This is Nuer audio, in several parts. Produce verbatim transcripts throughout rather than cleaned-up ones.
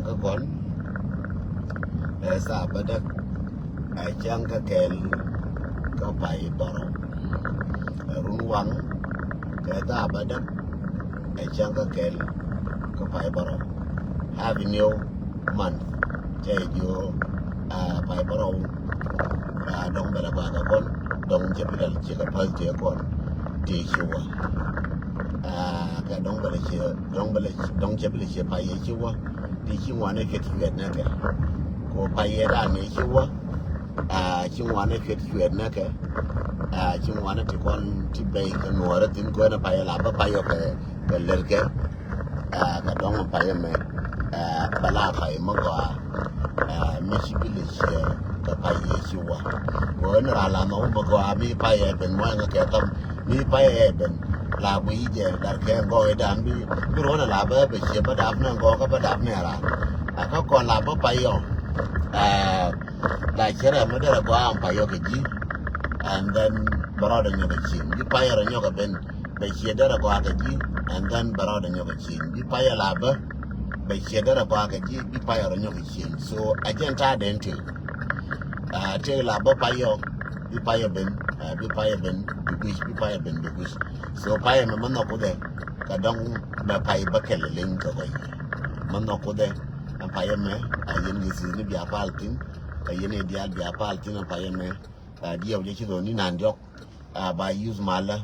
Kä kɔn ɛ thaa bädäk ɛ cäŋ kä kɛl kä pay bärɔw. Ɛ run waŋ kɛ thaa bädäk ɛ cäŋ kä kɛl kä pay bärɔw. Happy New Month. Cɛ jiö ɛ pay bärɔw. Ɛ dɔŋ bɛ lɛ gɔaa kɛ kɔn, dɔŋ cɛ bi lɛ ciɛ kɛ päth tëë kɔn ti ci wä. Ɛ kɛ dɔŋ bɛ lɛ ciɛ, dɔŋ bɛ lɛ, dɔŋ cɛ bi lɛ ciɛ pay yɛ ci wä. Ti ci ŋuan ɛ cuet cuet nɛ kɛ. Ko pay yɛ dan ni ci wä. Ɛ ci ŋuan ɛ cuet cuet nɛ kɛ. Ɛ ci ŋuan ɛ ti kɔn ti bɛy kɛ nuɔrɛ thin kɔn ɛ pay ɛ la bä pay ɔ kɛ, kɛ lɛr kɛ. Ɛ kɛ dɔŋ pay ɛ mɛ. Ɛ bɛ la pay mɛ gɔaa. Ɛ mi ci bi lɛ ciɛ kɛ pay yɛ ci wä. Wä ni ra la mɛ wä mɛ gɔaa mi pay ɛ ben mɔ ɛ ŋɛ kɛ thɔm. Mi pay ɛ ben la guiy jɛ lar kɛ gɔɔy dan bi, bi ruɔn a la bä bɛ ciɛ bä dap nɛ gɔɔ kä bä dap nɛ ra. A kä kɔn la bä pay ɔ. Ɛ la cɛ rɛ mɛ derɛ gɔaa am pay ɔ kɛ ji̱. And then bɛ rɔɔdɛ nyɔk kɛ cieŋ. Bi pay ɛ rɔ nyɔk kɛ ben bɛ ciɛ derɛ gɔaa kɛ ji̱. And then bɛ rɔɔdɛ nyɔk kɛ cieŋ. Bi pay ɛ la bä bɛ ciɛ derɛ gɔaa kɛ ji̱. Bi pay ɛ rɔ nyɔk kɛ cieŋ. So a jɛn ta̱a̱ den til. Ɛ tëë la bä pay ɔ, bi pay ɔ ben, ɛ bi pay ɔ ben bi guic, bi pay ɔ ben bi guic. So pay ɔ mɛ mɛ nhɔk kudɛ kɛ dɔŋ bɛ pay bä kɛl leny kɛ gɔy. Mɛ nhɔk kudɛ ɛn pay ɔ mɛ ɛ yɛn gɛ thi̱th ni bia pal thi̱n. Kɛ yɛn i̱ diaal bia pal thi̱n ɛn pay ɔ mɛ. Ɛ diɛw jɛ ci dhɔn ni nan diɔk. Ɛ ba use malä.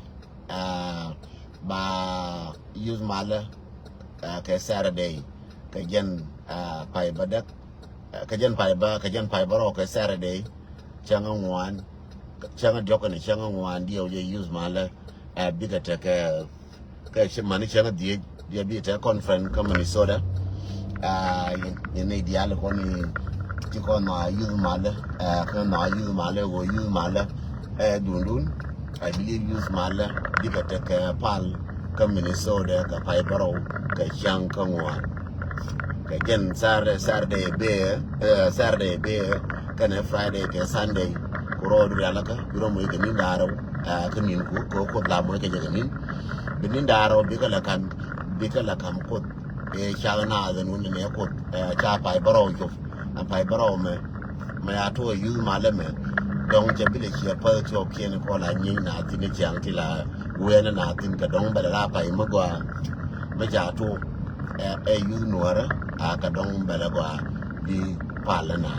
Ɛ ba use malä. Ɛ kɛ Saturday kɛ jɛn ɛ pay bädäk. Ɛ kɛ jɛn pay bä, kɛ jɛn pay bärɔw kɛ Saturday. Cäŋ ŋuan, cäŋ diɔk kɛnɛ cäŋ ŋuan diɛw jɛ use malä. Ɛ bikɛ tekɛ kɛ ci mani cäŋ dhiec diɛ bi tekɛ conference kä Minnesota. Ɛ yɛn ni diaal kɔn i̱ ci kɔn nhɔa use malä. Ɛ kɛ nhɔa use malä wä use malä. Ɛ dundun. I believe use malä bikɛ tekɛ pal kä Minnesota kɛ pay bärɔw kɛ cäŋ kä ŋuan. Kɛ jɛn Saturday, Saturday bee, ɛ Saturday bee kɛnɛ Friday kɛ Sunday. Ku rɔɔdu rialikä bi rɔ moc kɛ ni̱n da̱ŋ rɛw. Ɛ kä ni̱n ku kɛ Kuoth la moc kɛ jɛ kɛ ni̱n. Bi ni̱n da̱ŋ rɛw bikɛ lɛ ka̱n, bikɛ lɛ ka̱m Kuoth. Ɛ cak naath ɛn wun ni nɛ Kuoth ɛ ca pay bärɔw cop. Ɛn pay bärɔw mɛ mɛ ya tuɔɔk yuth malä mɛ. Dɔ̱ŋ cɛ bi lɛ ciɛ päth tiɔɔkiɛn kɔn la nyieny na thi̱n i̱ ciaŋ ti la wɛɛnɛ na thi̱n kɛ dɔ̱ŋ bɛ lɛ la pay mi gɔaa. Mi ca tuɔɔk ɛ, ɛ yuth nuɔrä a kɛ dɔ̱ŋ bɛ lɛ gɔaa bi palä na.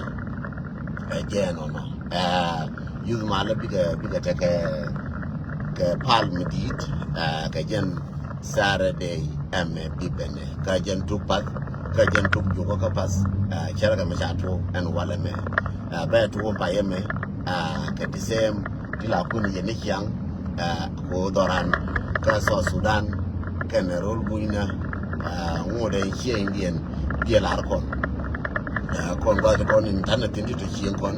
Ɛ jɛ ɛnɔnɔ ɛ yuth malä bikɛ, bikɛ tekɛ kɛ pal mi di̱i̱t ɛ kɛ jɛn Saturday ɛmɛ bi ben ɛ kä jɛn tuk path kä jɛn tuk jukä kä path. Ɛ cɛrɛ kɛ mɛ ca tuɔɔk ɛn walɛ mɛ. Ɛ bɛ tuɔɔk payɛ mɛ ɛ kɛ the same ti la kun yɛn ni ciaŋ. Ɛ ko dhɔran kä South Sudan kɛnɛ rol gui̱nä. Ɛ ŋot ɛ ciɛ Indian biɛ lar kɔn. Ɛ kɔn gɔaa ti kɔn in tanɛ thin ti to cieŋ kɔn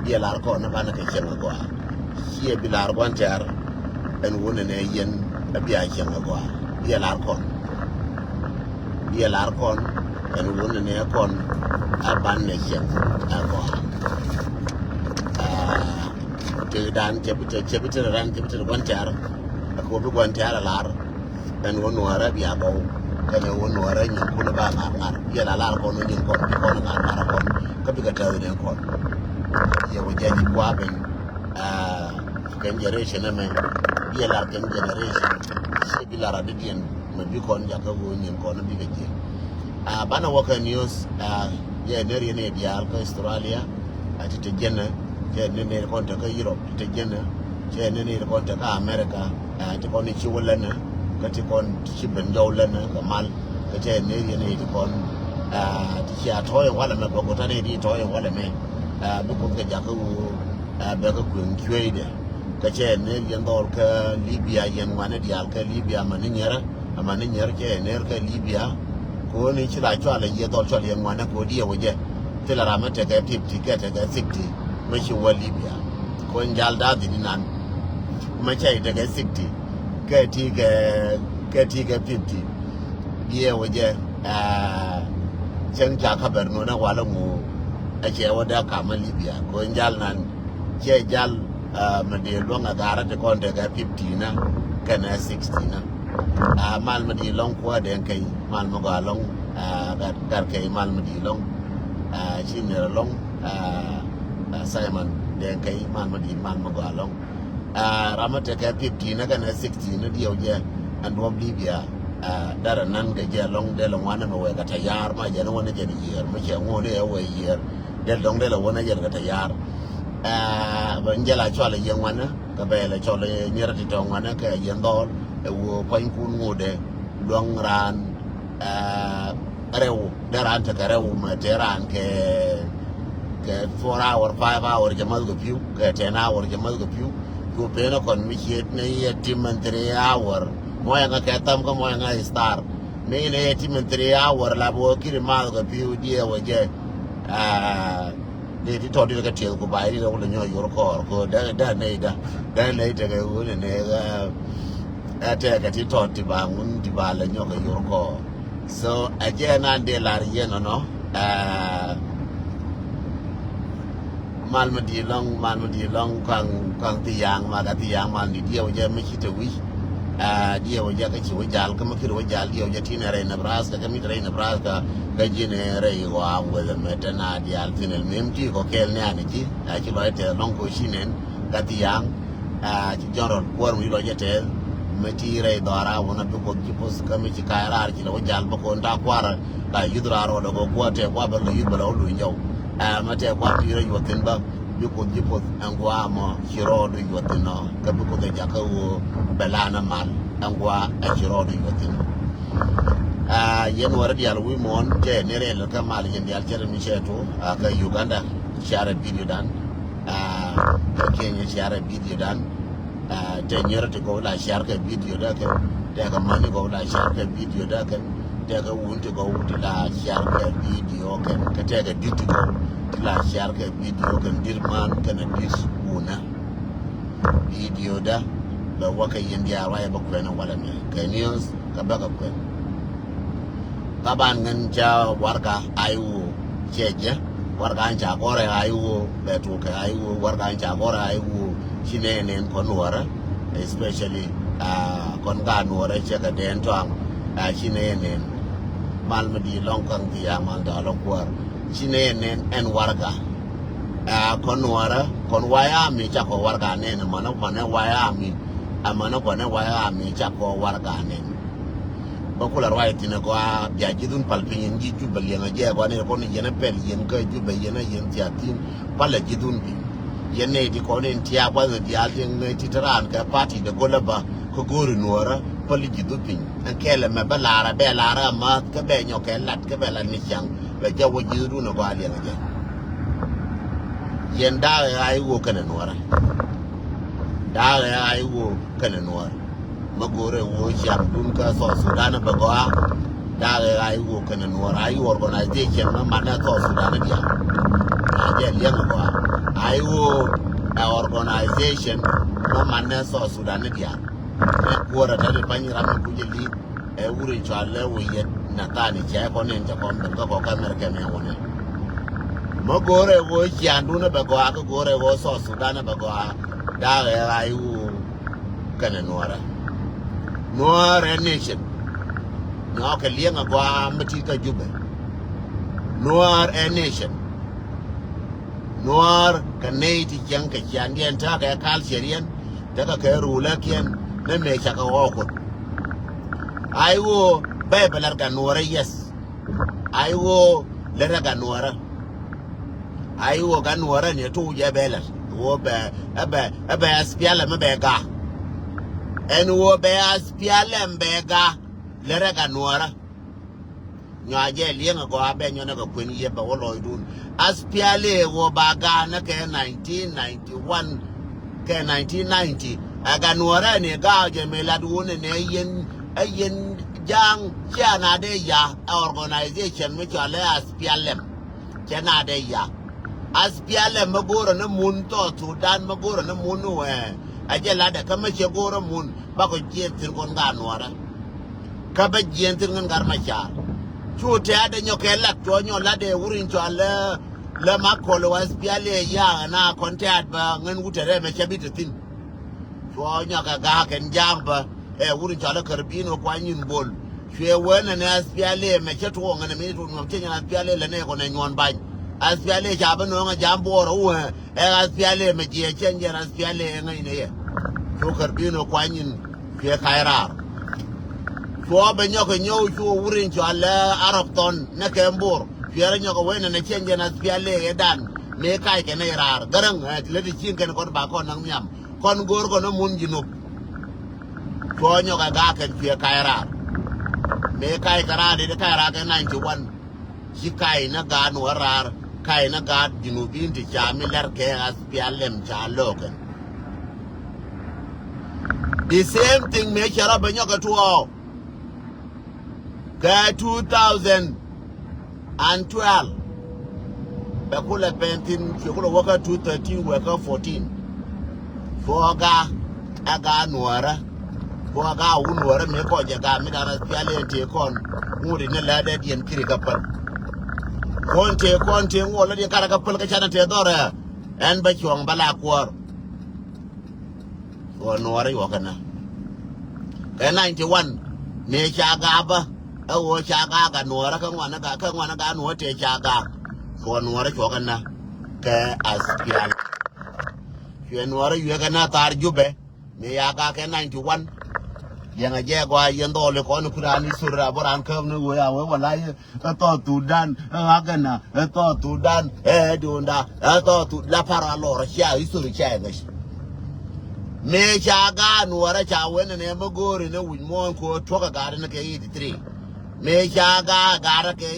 biɛ lar kɔn ni banɛ kɛ ciɛŋ agɔaa. Ciɛ bi lar gua̱n tɛ̈r ɛn wun ɛnɛ yɛn a bia ciɛŋ agɔaa. Biɛ lar kɔn. Biɛ lar kɔn ɛn wun ɛnɛ kɔn a banɛ ciɛŋ agɔaa. Ɛ tëëdan cɛ bi te, cɛ bi te ran cɛ bi te gua̱n tɛ̈r. Ɛ ko bi gua̱n tɛ̈r a lar. Ɛn wä nuɔrä bia bɔw kɛnɛ wä nuɔrä nyinkun ba ŋa̱r ŋa̱r. Yɛ la lar kɔn wä nyinkɔn bi kɔn ŋa̱r ŋa̱r kɔn kä bikɛ tɛth ni kɔn. Yɛ wä jɛ ji̱ kua ben. Ɛ kɛn generation ɛmɛ yɛ lar kɛn generation. Ciɛ bi lar adediɛn mɛ bi kɔn jakä wä nyinkɔn bikɛ jiɛ. Ɛ banɛ wä kɛ news ɛ yɛ ner yɛn i̱ diaal kä Australia. Ɛ ti te jɛnɛ cɛ ni ner kɔn te kä Europe ti te jɛnɛ. Cɛ ni ner kɔn te kä America. Ɛ ti kɔn i̱ ci wä länä kä ti kɔn ti ci ben jɔw länä kɛ mal. Kä cɛ ner yɛn i̱ ti kɔn ɛ ti ci a tɔ̱ɔ̱c walɛ mɛ bɛ ku ta̱n i̱ ti tɔ̱ɔ̱c walɛ mɛ. Ɛ bi Kuoth kɛ jakä wä ɛ bɛ kä kueŋ cueydɛ. Kä cɛ ner yɛn dhɔl kä Libya yɛn ŋuanɛ diaal kä Libya mani nyɛrä. Ama ni nyɛr cɛ ner kɛ Libya. Koni ci la cɔal a yiɛ dhɔl cɔal yɛ ŋuanɛ kodi yɛ wä jɛ. Thilɛ ram mi tekɛ fifty kɛ tekɛ sixty mi ci wä Libya. Kon jal da̱a̱ dhini nan mi cɛ tekɛ sixty kɛ ti kɛ, kɛ ti kɛ fifty. Diɛ wä jɛ ɛ cɛŋ ca ka bɛr nunɛ walɛ ŋu. Ɛ cɛ wä dee kamä Libya kon jal nan. Cɛ jal ɛ mɛ dee luäŋ ɛ garä ti kɔn tekɛ fifty na kɛnɛ sixty na. Ɛ mal mi di lɔŋ kuäär den keny mal mi gɔaa lɔŋ Gat gat kɛ imal mi di lɔŋ. Ci ner lɔŋ. Simon dɛn kɛ imal mi di mal mi gɔa lɔŋ. Ram mi tekɛ fifteen kɛnɛ sixteen ni diɛw jɛ. Ɛn duɔp Libya. Darɛ nan kɛ jɛ lɔŋ dee lɛ ŋuanɛ mi wɛ kɛ tayar ma jɛ ni wä ni jɛ ni yiër mi cɛ ŋuɔni ɛ wɛ yiër. Dee lɔŋ dee lɛ wä ni jɛ kɛ tayar. Bɛ jɛ la cɔl yɛ ŋuanɛ kɛ bɛ lɛ cɔl nyɛrɛ ti tɔ ŋuanɛ kɛ yɛ ndhɔl ɛ wä puanykun ŋudɛ. Luaŋ raan rɛw dee raan tekɛ rɛw mɛ tee raan kɛ kɛ four hour, five hour jɛ math kɛ piu kɛ ten hour jɛ math kɛ piu. Cu pen kɔn mi ciet ni yɛ tim mɛn three hour mɔyɛ ŋa kɛ tham kä mɔyɛ ŋa star. Mi ni yɛ tim mɛn three hour la bɛ wä kiri math kɛ piu diɛ wä jɛ. Ni ti tɔt dit kɛ tiɛth ku bay dit kɛ wulɛ nyɔ yor kɔɔr ko dee dee nɛy da dee nɛy tekɛ wuni ni. Ɛ tɛkɛ ti tɔt ti ba ŋun ti ba lɛ nyɔk kɛ yor kɔɔr. So ɛ jɛ nan dee lar yɛn ɔnɔ. Mal mi di lɔŋ mal mi di lɔŋ kaŋ kaŋ ti yaŋ ma ka ti yaŋ mal ni diɛw jɛ mi ci te wi̱c. Diɛw jɛ kä ci wä jal kä mi kir wä jal diɛw jɛ ti nɛ rɛy Nebraska kä mi te rɛy Nebraska. Kä ji̱ nɛ rɛy ɣɔam weth ɛmɛ te na dial thin ɛl mem ti kɔ kɛɛl nɛ ani ji̱. Ci lɔc tɛth lɔŋ ko ci nɛn ka ti yaŋ. Ci jɔn rɔl kuɔr mi lɔc jɛ tɛth mi ti rɛy dhɔra wun a bi koth ji̱ poth kä mi ci ka̱a̱c raar ci lɛ wä jal bä kon ta kuarä. La yuth raar rɔɔdɛ kɔ kuɔr tɛk kua̱r bä la yuth bä la wä luny jɔw. Ɛmɛ tɛk kua̱r ti rɛy yuɔth thin bä bi koth ji̱ poth ɛn gua̱a̱ mɔ ci rɔɔdu yuɔth thin ɔ kä bi koth ɛ jakä ɣöö bɛ lanä mal ɛn gua̱a̱ ɛ ci rɔɔdu yuɔth thin ɔ. Yɛn wärä diaal wi̱i̱ muɔ̱ɔ̱n tɛ ni rɛl kä mal yɛn diaal cɛ rɛ mi cɛ tu kä Uganda. Share video dan. Kä Kenya share video dan. Tɛ nyɛrɛ ti gɔw la share kɛ video da kɛn. Tɛ kɛ mani gɔw la share kɛ video da kɛn. Tɛ kɛ wun ti gɔw ti la share kɛ video kɛn. Kɛ tɛ kɛ dit ti gɔw ti la share kɛ video kɛn dit man kɛn a dit wunä. Video da bɛ wä kɛ yɛn diaal ruac bä kuɛn walɛ mɛ kɛ news kɛ bä kɛ kuɛn. Taban ŋän ca warka a i̱ ɣöö cɛ jɛ warka an ca kɔrɛ a i̱ ɣöö bɛ tukɛ a i̱ ɣöö warka an ca kɔrɛ a i̱ ɣöö ci nɛ nɛn kɔn nuɔrɛ. Especially kɔn ka nuɔrɛ cɛ kɛ dɛn tɔaŋ. Ci nɛ nɛn mal mi di lɔŋ kaŋ ti ya mal dɔlɔ kuɔr ci nɛ nɛn ɛn warka. Kɔn nuɔrɛ kɔn waya mi ca kɔ warka nɛn mɔnɛ kɔnɛ waya mi. Mɔnɛ kɔnɛ waya mi ca kɔ warka nɛn. Bä kulɛ ruac thin ɛ gɔaa bia ji̱thun pal piny in ji̱ Jubɛ liɛŋ ɛ jɛ ɛ gɔaa ni ɛ kɔn yɛn ɛ pɛl yɛn kä Jubɛ yɛn ɛ yɛn thiathin pal ɛ ji̱thun piny. Yɛn nɛy ti kɔn in tiaak gua̱th ɛ diaal ti ŋäc ti te raan kɛ party de go̱lä bä kä go̱o̱ri nuɔɔrä päl ji̱thu piny. Ɛn kɛɛl ɛmɛ bä laarä bɛ laarä amäth kä bɛ nyɔk kɛ lat kä bɛ lat ni ciaŋ bɛ jɛ wä ji̱thdun ɛ gɔaa liɛŋ ɛ jɛ. Yɛn daak ɛ ɣa̱c i̱ ɣöö kɛnɛ nuɔɔrä. Daak ɛ ɣa̱c i̱ ɣöö kɛnɛ nuɔɔr. Mä go̱o̱rɛ ɣöö ciaŋdun kä South Sudan bɛ gɔaa. Daak ɛ ɣa̱c i̱ ɣöö kɛnɛ nuɔɔr a i̱ organization mä manɛ South Sudan diaal. A jɛ liɛŋ gɔaa a i̱ ɣöö ɛ organization mä manɛ South Sudan diaal. Ɛ kuɔrɛ tɛt pany ram mi kucä li̱i̱t ɛ wuri cɔal lɛ wä yɛt Nathani cɛ kɔn in cɛ kɔn ben kä kɔk kä America mɛ wunɛ. Mä go̱o̱rɛ ɣöö ciaŋdun bɛ gɔaa kä go̱o̱rɛ ɣöö South Sudan bɛ gɔaa. Daak ɛ ɣa̱c i̱ ɣöö kɛnɛ nuɔɔrä. Nuɔɔr ɛ nation. Nyɔɔkɛ liɛŋ a gɔaa mi ti kä Jubɛ. Nuɔɔr ɛ nation. Nuɔɔr kɛ nɛy ti cieŋ kɛ ciandiɛn tekɛ culture yɛn tekɛ kɛ rulä kiɛn ni mëë cakɛ ɣɔɔ Kuoth. A i̱ ɣöö bɛy bɛ lat kɛ nuɔɔrä, yes. A i̱ ɣöö lät ɛ kɛ nuɔɔrä. A i̱ ɣöö kɛ nuɔɔrä ni tuuc ɛ bɛ lat ɣöö bɛ ɛ bɛ ɛ bɛ SPLM ɛ bɛ gaak. Ɛn ɣöö bɛ SPLM bɛ gaak lät ɛ kɛ nuɔɔrä. Nyɔa jɛ liɛŋ a gɔaa bɛ nyɔnɛ kɛ kuën yɛ bɛ wä lɔcdun. SPLA ɣöö ba gaak ni kɛ nineteen ninety one kɛ nineteen ninety. Ɛ kɛ nuɔɔrä ni gaak jɛ mëë lat wun ni nɛ yɛn ɛ yɛn ja̱a̱ŋ. Cia na dee ya ɛ organization mi cɔal ɛ SPLM. Cɛ na dee ya. SPLM mä go̱o̱rä ni mun South Sudan mä go̱o̱rä ni mun wɛɛ. Ɛ jɛ latdɛ kä mä cɛ go̱o̱rä mun bakɔ jiɛn thi̱n kɔn ka nuɔɔrä. Kä bä jiɛn thi̱n ŋän gat ma caar. Cu tɛ̈t ɛ nyɔk kɛ lat cuɔ nyɔk lat ɛ wur in cɔal lä lä ma kɔl wä SPLA ya̱a̱ na kɔn tɛ̈t bä ŋän wut tɛ rɛmɛ cɛ bi te thi̱n. Cuɔ nyɔk kɛ ga̱a̱k kɛn ja̱a̱ŋ bä ɛ wur in cɔal lä Karbino kuany nyin bol. Cuɛ wee nɛnɛ aspiali mɛ cɛ tuɔɔŋ ɛn mi tuɔɔŋ nyuɔm cɛ nyɛn aspiali lɛ nɛ kɔnɛ nyuɔn bany. Aspiali ca bi nɔɔŋ a jam buɔɔr a wee ɛ aspiali mɛ jiɛ cɛ nyɛn aspiali ɛ ŋäc nɛ yɛ. Cu kär bi nɔ kuany in cuɛ ka̱c raar. Cuɔ bɛ nyɔk ɛ nyɔw cu wurin cua lɛ Arab thɔn nɛ kɛ mbor. Cuɛ rɛ nyɔk ɛ wee nɛnɛ cɛ nyɛn aspiali ɛ dan. Mëë kac kɛ nɛ raar gäräŋ ɛ ti lɛ ti cieŋ kɛn kɔn ba kɔn naŋ nhiam. Kɔn go̱o̱r kɔn ɛ mun Jinub. Cuɔ nyɔk ɛ gaak kɛn cuɛ ka̱c raar. Mëë ka̱c kɛ raar dee ka̱c raar kɛ ninety one. Ci ka̱c ni gaat Nuɔr raar, ka̱c ni gaat Junubin ti ca mi lɛr kɛ aspialɛm ca lo̱o̱kɛn. The same thing mëë cɛ rɔ bɛ nyɔk ɛ tuɔɔk. Kɛ two thousand and twelve. Bɛ kulɛ pɛn thin, ci kulɛ wäkä two thirteen wäkä fourteen. Cuɔ ga ɛ ga Nuɔrä. Cuɔ ga wun Nuɔrä mi kɔc jɛ ga mi dan aspiali ɛn tëë kɔn. Ŋut in ni lɛ dee diɛn kiri kä päl. Kɔn tëë kɔn tëë ŋuɔl lɛ diɛn karɛ kä päl kä canɛ tëë dhɔrɛ. Ɛn bä cuɔ̱ŋ bä la kuɔr. Cuɔ Nuɔrä yuɔk kɛnɛ. Kɛ ninety one mëë ca gaak bä ɛ ɣöö ca gaak ɛ Nuɔrä kä ŋuanä gaak kä ŋuanä gaak Nuɔrä tëë ca gaak. Cuɔ Nuɔrä cuɔk kɛnɛ kɛ aspial. Cuɛ Nuɔrä yuɔk kɛnɛ thar Jubɛ mëë ca gaak kɛ ninety one. Liɛŋɛ jɛ gɔaa yɛn dhɔɔli kɔn kuraani sur ra bä raan käp ni ɣöö ya wee wala yɛ. Ɛ South Sudan ɛ ɣakɛna ɛ South Sudan ɛ dunda ɛ South Sudan la para lɔrɔ cia history cia ɛ ŋäc. Mëë ca gaat Nuɔrä ca wen ɛn ɛ mä go̱o̱ri ni wi̱c muɔ̱ɔ̱n ko̱o̱t tuɔ̱k ɛ gaat ɛn kɛ eighty three. Mëë ca gaat gaat ɛ kɛ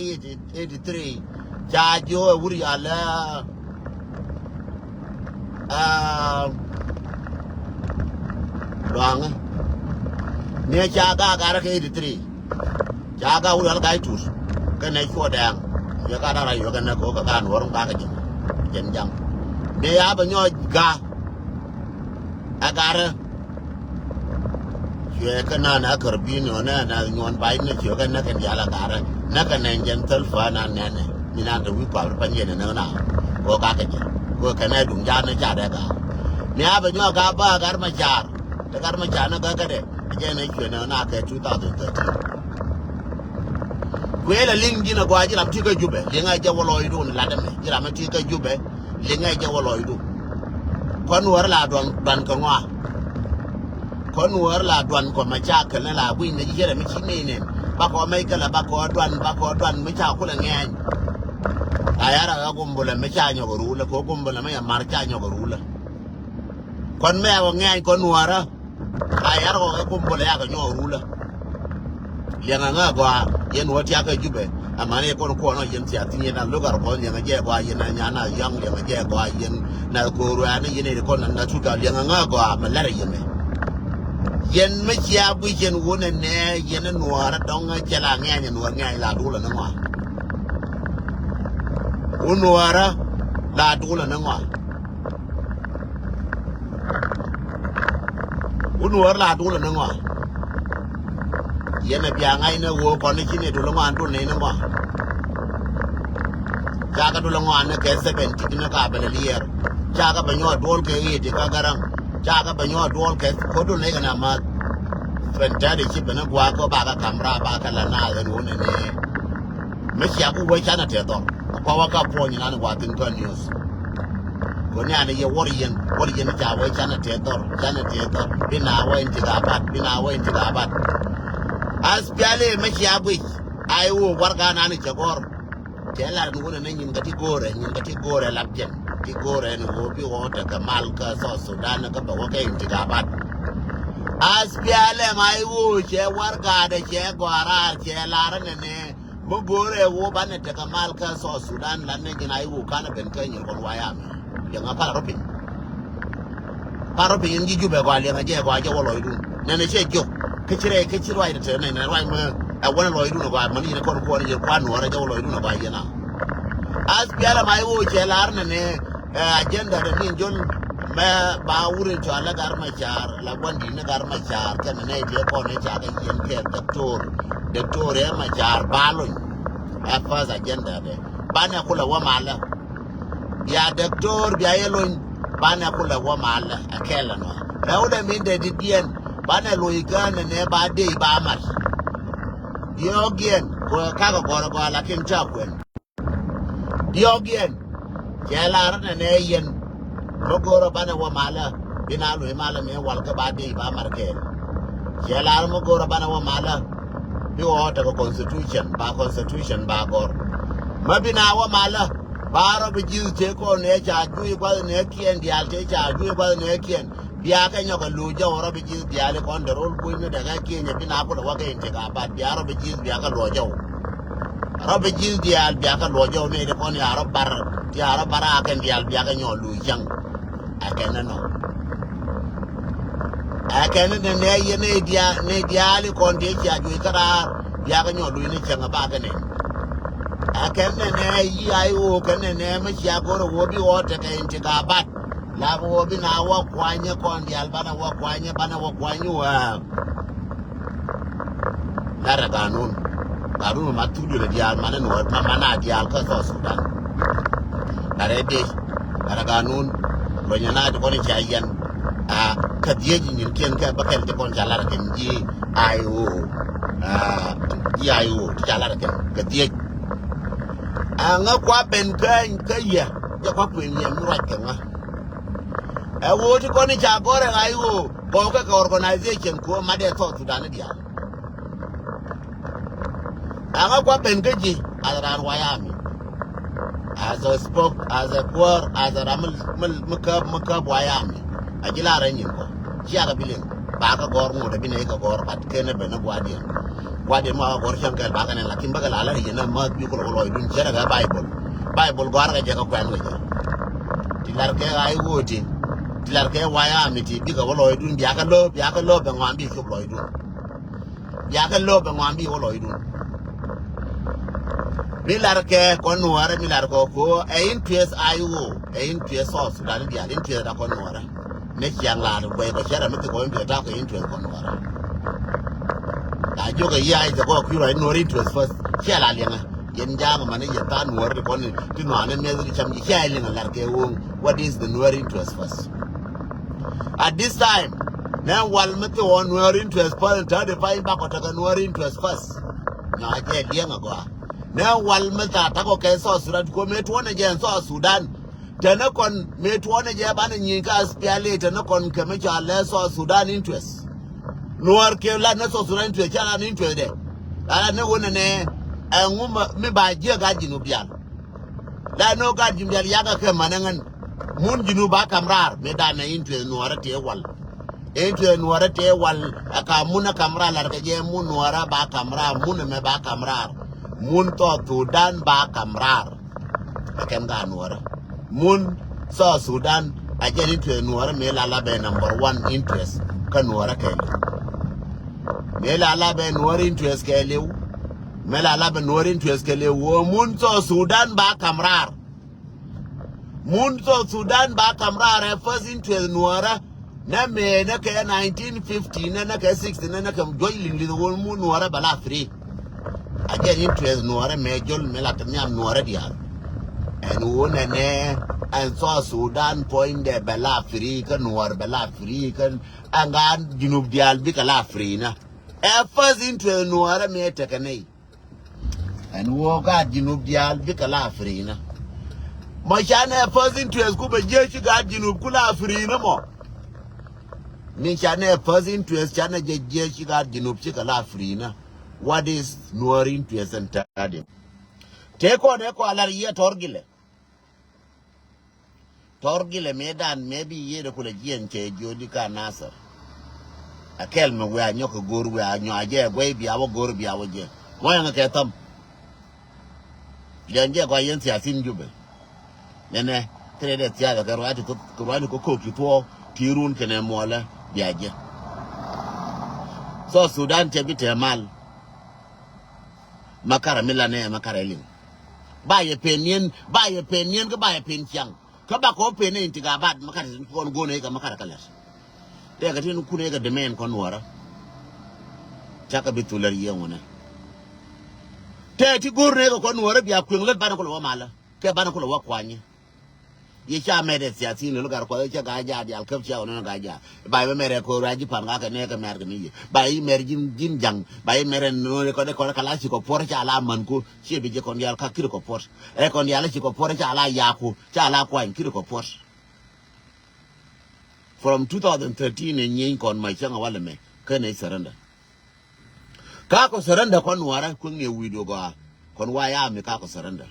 eighty three ca jiö ɛ wur yalɛ. Aa, luaŋä. Ni ca gaat gat rɛ kɛ eighty three. Ca gaat wur yal gat tut. Kɛ nɛ cuɔ dɛɛŋ. Yɛ gat ara yɔ kɛ nɛ kɛ wä kɛ gaat Nuɔr gat kɛ jɛn. Jɛn jaŋ. Ni ya bɛ nyɔ gaat. Ɛ gat rɛ. Cuɛ kɛ na na kär bi ni ɣän na nyuɔn bac ni cuɛ kɛ näk kɛn diaal a gat rɛ. Näk kɛ nɛn jɛn thäl fä na nɛnɛ. Mi na te wi̱i̱ kua̱r pa nyɛn ni näk na. Kɛ gat kɛ jɛ. Kɛ kɛ nɛ duŋ jaat ni ca dɛ gat. Ni a bɛ nyuak gat bä gat ma car. Te gat ma car ni gat kɛ dɛ. Jɛ ni cuɛ ni ɣän a kɛ two thousand thirteen. Kuël a liŋ ji̱n a gɔaa ji̱ ram ti kä Jubɛ. Liŋ a jɛ wä lɔcdu ni lat ɛmɛ. Ji̱ ram ti kä Jubɛ. Liŋɛ jɛ wä lɔcdu. Kɔn Nuɔr la duan, duan kɛ ŋɔa. Kɔn Nuɔr la duan kɔ mɛ ca kɛl ni la gui̱ny ni ji̱ cɛ rɛ mi ci nɛy nɛn. Bakɔ mɛ kɛl bakɔ duan, bakɔ duan mi ca kulɛ ŋɛɛny. La yara ɣä gumbulɛ mi ca nyɔk rulɛ, kɛ gumbulɛ mi yɛ mar ca nyɔk rulɛ. Kɔn mɛ wä ŋɛɛny kɔn Nuɔrä. A yar kɔ kɛ kum bol yak nyɔ rulä. Liɛŋɛ ŋä gɔaa yɛn wä tiak kɛ Jubɛ. Aman yɛ kɔn kuɔn ɔ yɛn thiath thi̱n yɛn a lo̱k ar kɔn liɛŋɛ jɛ gɔaa yɛn a nyan a yaŋ liɛŋɛ jɛ gɔaa yɛn na ko̱o̱r wɛ̈ɛ̈n yɛn ɛ kɔn na tuc ka liɛŋɛ ŋä gɔaa mɛ lɛr yɛn mɛ. Yɛn mɛ cia guic yɛn wun ɛ nɛ yɛn ɛ Nuɔɔr ɛ dɔŋ ɛ cɛ la ŋɛ̈ny ɛ Nuɔɔr ŋɛ̈ny la dulɛ ni ŋɔa. Wun Nuɔɔrä la dulɛ ni ŋɔa. Wun Nuɔɔr la dulɛ ni ŋɔa. Yɛn a bia ŋa̱c ni ɣöö kɔn ni ci ni dul ŋɔa dul ni ni ŋɔa. Cakɛ dul ŋɔa ni kɛ seventy ni ka bɛ lɛ liɛɛr. Cakɛ bɛ nyɔɔt duɔl kɛ eighty ka Garaŋ. Cakɛ bɛ nyɔɔt duɔl kɛ ko dul ni kɛ na math. Fɛn tɛɛt i̱ ci ben ni gua̱a̱k kä bakɛ ka̱m raap bakɛ la naath ɛn wun ni ni. Mi cia ku wee canɛ tɛth dhɔr. Kua wä ka puɔ̱ny nan wa thin kä news. Ko ni an yɛ wär yɛn, wär yɛn ca wee canɛ tɛth dhɔr, canɛ tɛth dhɔr. Bi na wee in ti ka bat, bi na wee in ti ka bat. As piali mi cia guic, a i̱ wä warɛga nan cɛ gɔr. Cɛ lar ni wunɛ ni nyin ka ti go̱rɛ, nyin ka ti go̱rɛ lap jɛn. Ti go̱rɛ ni wä bi wä tekɛ mal kä South Sudan kä bɛ wä kɛ in ti ka bat. As piali ma i̱ wä cɛ warɛga dɛ cɛ gɔra cɛ lar ni ni. Mi go̱o̱rɛ ɣöö banɛ tekɛ mal kä South Sudan la nɛ ji̱n a i̱ ɣöö kanɛ ben kä nyir kɔn wayam. Liɛŋɛ parɛ rɔ piny. Parɛ rɔ piny in ji̱ Jubɛ gɔaa liɛŋɛ jɛ gɔaa jɛ wä lɔcdun. Nɛnɛ cɛ jiök. Kä ci rɛy kä ci ruacdɛ te nɛnɛ ruac mi ɛ wänɛ lɔcdun ɛ gɔaa mäni yɛn ɛ kɔn kuɔn yɛn kuan Nuɔɔrɛ jɛ wä lɔcdun ɛ gɔaa yɛn a. As pialɛ ma i̱ ɣöö cɛ lar nɛnɛ. Ɛ agenda dɛ ni jol mɛ ba wur in cɔal ɛ Gat Macar la gua̱n di̱t ni Gat Macar kɛnɛ nɛy ti ɛ kɔn in ca kɛ yiɛn kɛ doctor. Doctor ɛ Macar ba lony. Ɛ first agenda dɛ banɛ kulɛ wä malä. Bia doctor bia yɛ lony banɛ kulɛ wä malä ɛ kɛl ɛnɔ. Mɛ wudɛ min dɛ di̱t diɛn banɛ loc kään nɛ nɛ ba dey ba mat. Diɔ̱ɔ̱kiɛn kɛ kakɛ gɔ̱rä gɔaa lakin ca kuɛn. Diɔ̱ɔ̱kiɛn cɛ lar nɛ nɛ yɛn. Mi go̱o̱rä banɛ wä malä bi na luc malä mi wal kä ba diec ba mar kɛɛl. Cɛ lar mi go̱o̱rä banɛ wä malä bi wä tekɛ constitution ba constitution ba gɔ̱r. Mi bi na wä malä ba rɔ bi ji̱th tëë kɔn nɛ ca juic gua̱th nɛ kiɛn diaal tëë ca juic gua̱th nɛ kiɛn. Biakɛ nyɔkɛ lo̱c jɔw rɔ bi ji̱th diaal ikɔn dɛ rol kui̱n ni dɛkɛ kiɛn ɛ bi na kulɛ wä kɛ in tëk abat bia rɔ bi ji̱th biakɛ luɔc jɔw. Rɔ bi ji̱th diaal biakɛ luɔc jɔw ni ti kɔn ya rɔ bar ti ya rɔ bar akɛn diaal biakɛ nyɔk lo̱c cäŋ. Ɛ kɛn ni nɔ. Ɛ kɛn ni nɛ yɛ ni diaal ni diaal ikɔn ti cia juic kä raar biakɛ nyɔk lo̱c ni cäŋ ɛ bakɛ nɛ. Ɛ kɛn ni nɛ yi ay ɣöö kɛn ni nɛ mi cia go̱r ɛ ɣöö bi ɣɔɔ tekɛ in tëk abat. La bi wä bi na wä kuanyä kɔn diaal banɛ wä kuanyä banɛ wä kuanyä wä. La rɛ ganun. Ganun ma thuk diaal diaal manɛ ni wä ma mana diaal kä South Sudan. La rɛ dec. La rɛ ganun. Rɔ nyɛ na di kɔn icia yɛn. A kä dhiec nyin kiɛn kɛ bä kɛl ti kɔn ca la rɛ kɛn ji I O. A ji I O ti ca la rɛ kɛn kä dhiec. A ŋä kua ben kä kä yɛ. Jɛ kua kuën yɛ mi ruac kɛ ŋä. Ɛ ɣöö ti kɔn i̱ ca gɔ̱r ɛ ɣa̱c ɣöö gɔw kɛ kɛ organization kuɔ mat ɛ South Sudan i̱ diaal. Ɛŋa kua ben kä ji̱ as a raan White Army. As a spoke, as a kuäär, as a ram mi mi mi käp mi käp White Army. A ji̱ la rɛy nyin kɔ ciakɛ bi liŋ. Ba kɛ gɔ̱r ŋot ɛ bi nɛy kɛ gɔ̱r bat kenɛ ben ɛ guardian. Guardian ma kɛ gɔ̱r cäŋ kɛl ba kɛ nɛn lakin bä kɛ la lär yɛn ɛ mäth bi kulɛ wä lɔcdun cɛ rɛ kɛ Bible. Bible gɔ̱a̱r kɛ jɛ kɛ kuɛn kɛ jɛ. Ti lar kɛ ɣa̱c ɣöö ti ti lar kɛ White Army ti bikɛ wä lɔcdun biakɛ lo̱o̱p biakɛ lo̱o̱p bɛ ŋɔam bi cop lɔcdun. Biakɛ lo̱o̱p bɛ ŋɔam bi wä lɔcdun. Mi lar kɛ kɔn nuɔrɛ mi lar kɔ ko ɛ interest I O ɛ interest South Sudan diaal interest da kɔn nuɔrɛ. Mi ciaŋ lar kuɛ kɔ cɛ ram mi ti kɔ interest ta kɔ interest kɔn nuɔrɛ. La jiök ɛ yi a ithɛ kɔ ki̱ ruac nuɔr interest first. Ciɛ la liɛŋɛ. Yɛn ja̱a̱ŋ mani yɛ tha̱a̱ŋ nuɔ̱ɔ̱ri ti kɔn ti nua̱a̱n ni mi̱eth ti cam ji̱ cia iliŋ a lar kɛ wo̱o̱ŋ. What is the nuɔ̱ɔ̱ri interest first? At this time nɛ wal mi thi ɣɔn nuɔ̱ɔ̱ri interest first in tä̱a̱di pay bakɔ tekɛ nuɔ̱ɔ̱ri interest first. Nyɔa jɛ liɛŋ a gɔaa. Nɛ wal mi tha̱a̱ takɔ kɛ South Sudan ti kuɔ mëë tuɔ̱nɛ jɛ in South Sudan. Tɛnɛ kɔn mëë tuɔ̱nɛ jɛ banɛ nyieny kä S P L A tɛnɛ kɔn kɛ mi cɔal lɛ South Sudan interest. Nuɔɔr kiɛ la ni South Sudan interest ca la ni interest dɛ. La la ni wunɛ nɛ ɛŋu mi ba jiɛ gat Jinub diaal. La ni wä gat Jinub diaal yakɛ kɛ manɛ ŋän. Mun Jinub ba kam raar mi danɛ interest nuɔɔrɛ tëë wal. Interest nuɔɔrɛ tëë wal ɛ ka mun ɛ kam raar lar kɛ jɛ mun nuɔɔrɛ ba kam raar mun ɛmɛ ba kam raar. Mun South Sudan ba kam raar. Ɛ kɛn ka nuɔɔrɛ. Mun South Sudan a jɛn interest nuɔɔrɛ mëë la la bɛ number one interest kä nuɔɔrɛ kɛɛliw. Mëë la la bɛ nuɔɔrɛ interest kɛɛliw. Mëë la la bɛ nuɔɔrɛ interest kɛɛliw wä mun South Sudan ba kam raar. Mun South Sudan ba kam raar ɛ first interest nuɔɔrɛ. Nɛ mëë nɛ kɛ nineteen fifty nɛ nɛ kɛ sixty nɛ nɛ kɛ juɔc liŋ liŋ wä mun nuɔɔrɛ bɛ la free. A jɛn interest nuɔɔrɛ mɛ jol mɛ la te nhiam nuɔɔrɛ diaal. Ɛn wun ɛnɛ ɛn South Sudan puɔ̱nydɛ bɛ la free kä nuɔɔr bɛ la free kä ɛn gaa Junub diaal bikɛ la free na. Ɛ first interest nuɔɔrɛ mɛ tekɛ nɛy. Ɛn wun gaa Junub diaal bikɛ la free na. Mɔ canɛ first interest ku bɛ jiɛ ci gaa Junub ku la free na mɔ. Ni canɛ first interest canɛ jɛ jiɛ ci gaa Junub cikɛ la free na. What is Nuer interest in Tadiŋ? Tëë kɔn ɛ kɔ alar yiɛ tɔr gilɛ. Tɔr gilɛ mëë dan mëë bi yiëëdɛ kulɛ jiɛn cɛ jiöödi ka Nasir. A kɛl mi wiaa nyɔk kɛ go̱o̱r wiaa nyɔa jɛ guɛy bia wä go̱o̱r bia wä jɛ. Mɔ yɛn kɛ thäm. Jɛn jɛ gɔaa yɛn thiathin Jubɛ. Nɛnɛ kɛ rɛydɛ thiathɛ kɛ ruac ti kɛ ruac ti kɛ ko̱k ti thuɔɔk ti run kɛnɛ muɔlɛ bia jɛ. South Sudan cɛ bi tɛɛ mal. Makarɛ mi lanɛ makarɛ liŋ. Ba yɛ pen niɛn ba yɛ pen niɛn kä ba yɛ pen ciaŋ. Kä bakɔ pen ni intigabat makarɛ tin kɔn go̱o̱n ɛ kɛ makarɛ kɛ lɛt. Tɛkɛ tin kun ɛ kɛ demand kɔn nuɔrä. Cakɛ bi thulɛ riɛŋ wunɛ. Tɛ ti go̱o̱r ni ɛ kɛ kɔn nuɔrä bia kueŋ lät banɛ kulɛ wä malä kɛ banɛ kulɛ wä kuanyä. Yɛ ca mɛt ɛ thiathin lol gar kuɔth cɛ gaa ja dial käp cia wä nɔnɔ gaa ja. Ba yɛ mɛt ɛ ko̱r a ji̱ pan gaa kɛ nɛɛk kɛ mɛt kɛ ni yɛ. Ba yɛ mɛt ji̱n ji̱n ja̱ŋ. Ba yɛ mɛt ɛ no̱o̱n kɔn kɔn kala ci kɔ puɔr ca la man ko. Ciɛ bi jɛ kɔn dial ka kiri kɔ puɔr. Ɛ kɔn dial ci kɔ puɔr ca la yaku ca la kuany kiri kɔ puɔr. From two thousand thirteen ɛ nyieeny kɔn mac cäŋ a walɛ mɛ kɛn ɛ surrender. Ka kɔ surrender kɔn nuɔrä kueŋ ni wi̱i̱ duɔk gɔaa kɔn White Army ka kɔ surrender.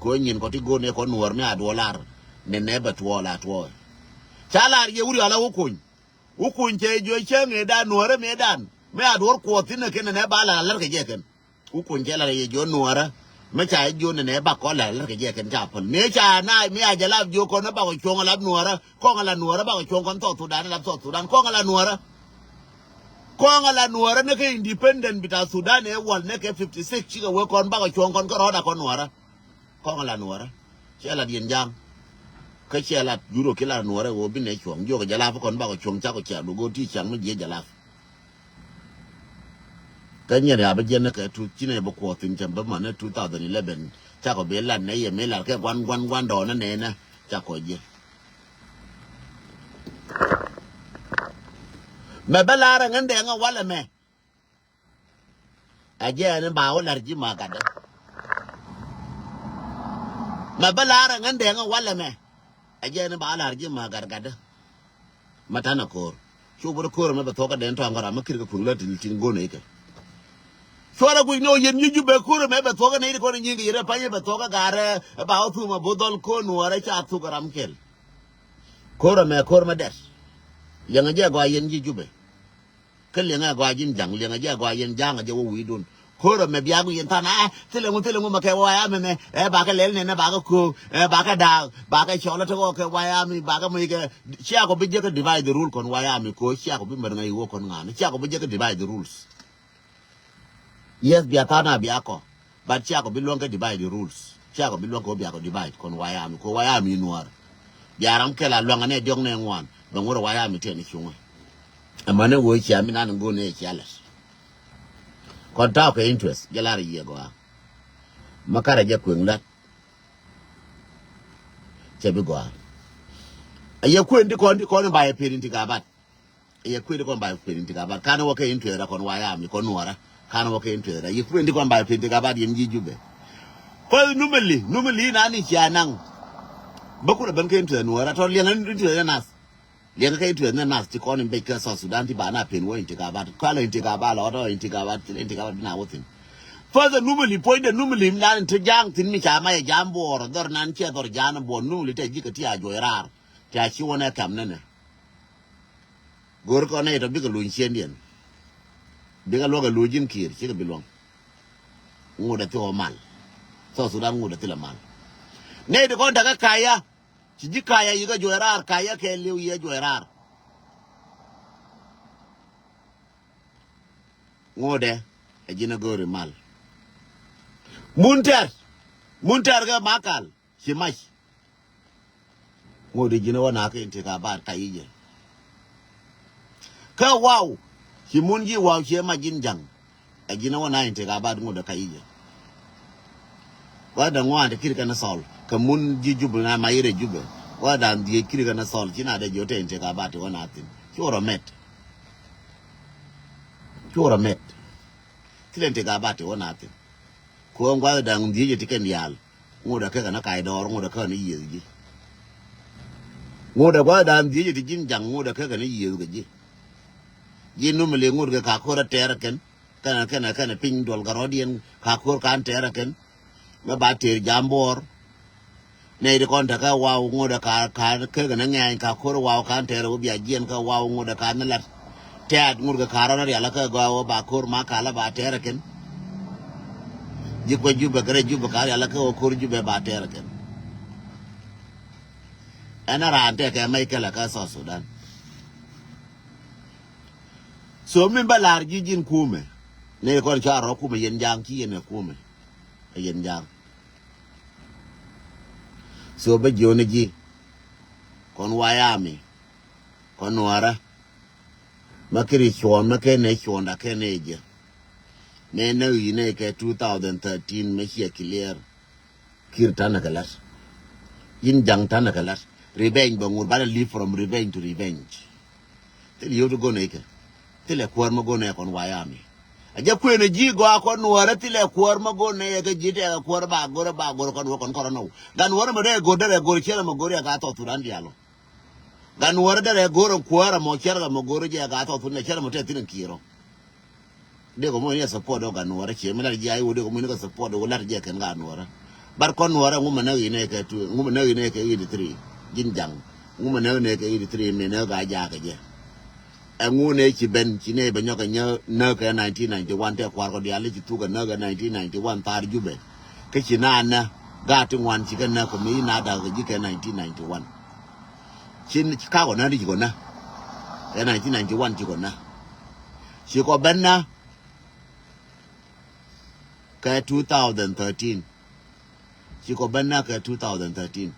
Kɛ nyin kɔ ti go̱o̱r ni kɔn nuɔr mi a duɔ lar ni nɛ bɛ tuɔɔl a tuɔɔl. Ca lar yɛ wuri ala wä kuny. Wä kuny cɛ jiɔ cäŋ ëë dan nuɔrä mi dan mi a duɔr kuɔth thin ɛ kɛn ni nɛ ba lar a lär kɛ jɛ kɛn. Wä kuny cɛ lar yɛ jiɔ nuɔrä mi ca jiɔ ni nɛ ba kɔ lar a lär kɛ jɛ kɛn ca päl. Mi ca na mi a jɛ lap jiɔ kɔn ni bakɔ cuɔ̱ŋ a lap nuɔrä. Kɔŋ ala nuɔrä bakɔ cuɔ̱ŋ kɔn South Sudan, lap South Sudan. Kɔŋ ala nuɔrä. Kɔŋ ala nuɔrä ni kɛ independent bita Sudan ɛ wal ni kɛ fifty six cikɛ wee kɔn bakɔ cuɔ̱ŋ kɔn kɛ rɔɔda kɔn nuɔrä. Kɔŋ ala nuɔrä. Ciɛ la diɛn ja̱a̱ŋ. Kä ciɛ la juro ki la nuɔrä ɣöö bi nɛ cuɔ̱ŋ. Jiɔkɛ jalap kɔn bakɔ cuɔ̱ŋ cakɔ ciaŋ du go̱o̱r ti ciaŋ mi jiɛ jalap. Kä nyiɛn ya bi jiɛn ni kɛ tuth ci nɛ bi kuɔth thin cɛ bi mɔ ni two thousand eleven. Cakɔ bi lat nɛ yɛ mi lat kɛ guan guan guan dɔɔnä nɛnä. Cakɔ jiɛ. Mɛ bä la̱rä ŋän dɛŋä walɛ mɛ. Ɛ jɛ ni ba wä la̱r ji̱ ma gatdä. Mɛ bä la̱rä ŋän dɛŋä walɛ mɛ. Ɛ jɛ ni ba wä la̱r ji̱ ma gat gatdä. Mɛ tanɛ ko̱r. Cu bä ko̱r mɛ bɛ thuɔkä dɛn tɔ̱a̱ŋ kɛ ram mɛ kir kɛ kuŋ lä tin tin go̱n ikɛ. Cuarɛ guic ni ɔ yɛn nyi Jubɛ ko̱r mɛ bɛ thuɔkä ni ti kɔn nyi kɛ yɛrɛ pa̱nyɛ bɛ thuɔkä garɛ. Ba wä thumɛ bo̱ dhɔl ko̱r nuɔrɛ ca thuk ram kɛl. Ko̱r mɛ ko̱r mɛ dɛt. Liɛŋɛ jɛ gɔaa yɛn nyi Jubɛ. Kä liɛŋɛ gɔaa ji̱n ja̱ŋ, liɛŋɛ jɛ gɔaa yɛn ja̱ŋ jɛ wä wi̱i̱dun. Ko̱r mɛ biak wi̱i̱ yɛn than a thilɛ ŋu thilɛ ŋu mɛ kɛ wä ya mɛmɛ. Ɛ bakɛ lɛl nɛnɛ bakɛ ko̱o̱k, ɛ bakɛ daak, bakɛ cɔl ɛ tekɔ kɛ wä ya mi bakɛ muc kɛ. Ciakɔ bi jɛ kɛ divide the rule kɔn wä ya mi ko̱o̱k ciakɔ bi mɛr ŋa̱c i̱ wä kɔn ŋa̱n ciakɔ bi jɛ kɛ divide the rules. Yes, bia tha̱a̱n a bia kɔ. But ciakɔ bi luäŋ kɛ divide rules. Ciakɔ bi luäŋ kɛ wä bia kɔ divide kɔn wayami kɔ wayami nuɔr. Bia ram kɛl a luäŋ anɛ diɔk nɛ ŋuan bɛ ŋuɔr wayami tiɛn i̱ cuŋä. Ɛmɛnɛ wee cia mi nan ŋo̱n ɛ cia lɛt. Kɔn ta̱a̱ kɛ interest jɛ lar yiëë gɔaa. Ma karɛ jɛ kueŋ lat. Cɛ bi gɔaa. A yɛ kueŋ di kɔn di kɔn in ba yɛ pin in ti gabat. Yɛ kuëëdi kɔn ba kuëëdi ti ka bat. Kan wä kɛ interest ra kɔn wayami kɔn nuɔra. Kan wä kɛ interest ra. Yɛ kuëëdi kɔn ba kuëëdi ti ka bat yɛn ji̱ Jubɛ. Kɔn numali, numali na ni cia naŋ. Bä kulɛ ben kɛ interest nuɔra. Tɔ liɛŋ interest na nath. Liɛŋ kɛ interest na nath ti kɔn in bec kɛ South Sudan ti ba na pen wä in ti ka bat. Kɔn in ti ka bat lɔ tɔ in ti ka bat, in ti ka bat bi na wä thin. Further numali, point de numali na ni ti jaŋ thin mi ca ma yɛ jam buɔr. Dhɔr nan ciɛ dhɔr jaŋ buɔr numali te ji̱ kɛ ti a juɔc raar. Ti a ci wä nɛ kam nɛnɛ. Go̱o̱r kɔn nɛy tɔ bikɛ luny ciëndiɛn. Bikɛ luɔk ɛ luny ji̱n Kiir cikɛ bi luɔ̱ŋ. Ŋot ɛ thil ɔ mal. South Sudan ŋot ɛ thil ɛ mal. Nɛy ti kɔn tekɛ kaya. Ci ji̱ kaya yikɛ juɔc raar kaya kɛ liw yɛ juɔc raar. Ŋot ɛ ɛ ji̱n ɛ go̱o̱ri mal. Mun tɛr. Mun tɛr kɛ makal. Ci mac. Ŋot i̱ ji̱n ɛ wä na kɛ in tëk a baat ka i̱ jɛ. Kä waw ci mun ji̱ waw ci ɛ mac ji̱n ja̱ŋ. Ɛ ji̱n ɛ wä na in tëk a baat ŋot ɛ ka i̱ jɛ. Wä dɛ ŋuan ti kir kɛn ɛ thɔl kɛ mun ji̱ Jubɛ na mac irɛ Jubɛ. Wä dan dhiec kir kɛn ɛ thɔl ci na dɛ jiɔ tɛ in tëk a baat ti wä na thin. Ci wä rɔ mɛt. Ci wä rɔ mɛt. Thilɛ in tëk a baat ti wä na thin. Kuɔ̱ŋ gua̱th da̱ŋ dhiec ɛ ti kɛn diaal. Ŋot ɛ kek ɛn ɛ kac dɔɔr, ŋot ɛ kek ɛn ɛ yiëth ji̱. Ŋot ɛ gua̱th da̱ŋ dhiec ɛ ti ji̱n ja̱ŋ, ŋot ɛ kek ɛn ɛ yiëth kɛ ji̱. Ji̱ numali ŋot kɛ ka ko̱r ɛ tɛɛr ɛ kɛn. Kɛn ɛ kɛn ɛ kɛn ɛ piny duɔl kɛ rɔ̱diɛn ka ko̱r ka̱n tɛɛr ɛ kɛn. Mɛ ba tëër jam buɔɔr. Nɛy ti kɔn te kä waw ŋot ɛ ka ka kek ni ŋɛɛny ka ko̱r waw ka̱n tɛɛr ɛ wä bia jiɛn kä waw ŋot ɛ ka ni lat. Tɛ̈t ŋot kɛ ka̱r ɔn rial kä gɔaa wä ba ko̱r ma kalä ba tɛɛr ɛ kɛn. Ji̱ kuec Jubɛ kɛ rɛy Jubɛ ka̱r rial kä wä ko̱r Jubɛ ba tɛɛr ɛ kɛn. Ɛn a raan tɛkɛ mɛc kɛlɛ kä South Sudan. So min bä la̱r ji̱ ji̱n kumɛ. Nɛy kɔn ca rɔ kumɛ yɛn ja̱a̱ŋ ci yɛn ɛ kumɛ. Ɛ yɛn ja̱a̱ŋ. So bä jiɔni ji̱ kɔn wayami kɔn nuɔrä. Ma kiri cuɔn ma kɛn nɛ cuɔn da kɛn nɛ jɛ. Mɛ nɛ wi̱i̱ nɛ kɛ two thousand thirteen mɛ ciɛ clear. Kir tanɛ kɛ lat. Ji̱n ja̱ŋ ta̱nɛ kɛ la̱t. Revenge bɛ ŋur, banɛ live from revenge to revenge. Thilɛ yio̱w ti go̱n ɛ ikɛ. Thilɛ kuäär mi go̱n ɛ kɔn wayami. A jɛ kuënɛ ji̱ gɔaa kɔn nuäärä, thilɛ kuäär mi go̱n ɛ kɛ ji̱ tɛɛkɛ kuäär ba go̱rɛ ba go̱rɛ kɔn wä kɔn kɔrɔ nɔw. Gan wärä mi dee go̱r derɛ go̱r ciɛrɛ mi go̱r yɛ ka thɔk Thudan diaal ɔ. Gan wärä derɛ go̱r kuäär ɛmɔ ciɛrɛ mi go̱r jɛ ka thɔk Thudan ciɛrɛ mi tɛth thi̱n kiɛrɔ. Dee kɔ mɔ ni a support ɔ gan nuɔrä cie mi lat jiay wä dee kɔ mɔ ni ka support ɔ lat jɛ kɛn gan nuɔrä. Bar kɔn nuɔrä ŋu ma näk inɛ kɛ tu ŋu ma näk inɛ kɛ eighty three. Ji̱n jaŋ ŋu ma näk inɛ kɛ eighty three mi näk a jakä jɛ. Ɛ ŋu ne ci ben ci ne bɛ nyɔk kɛ nyä näk kɛ nineteen ninety one tɛ kuar kɔ dial ci thuk kɛ näk kɛ nineteen ninety one thar Jubɛ. Kä ci na nä gaa ti ŋuan ci kɛ näk kɔ mi na dak kɛ ji̱ kɛ nineteen ninety one. Cin ci kakɔ nä di ci kɔ nä. Kɛ nineteen ninety one ci kɔ nä. Ci kɔ ben nä kɛ two thousand thirteen. Ci kɔ ben nä kɛ two thousand thirteen.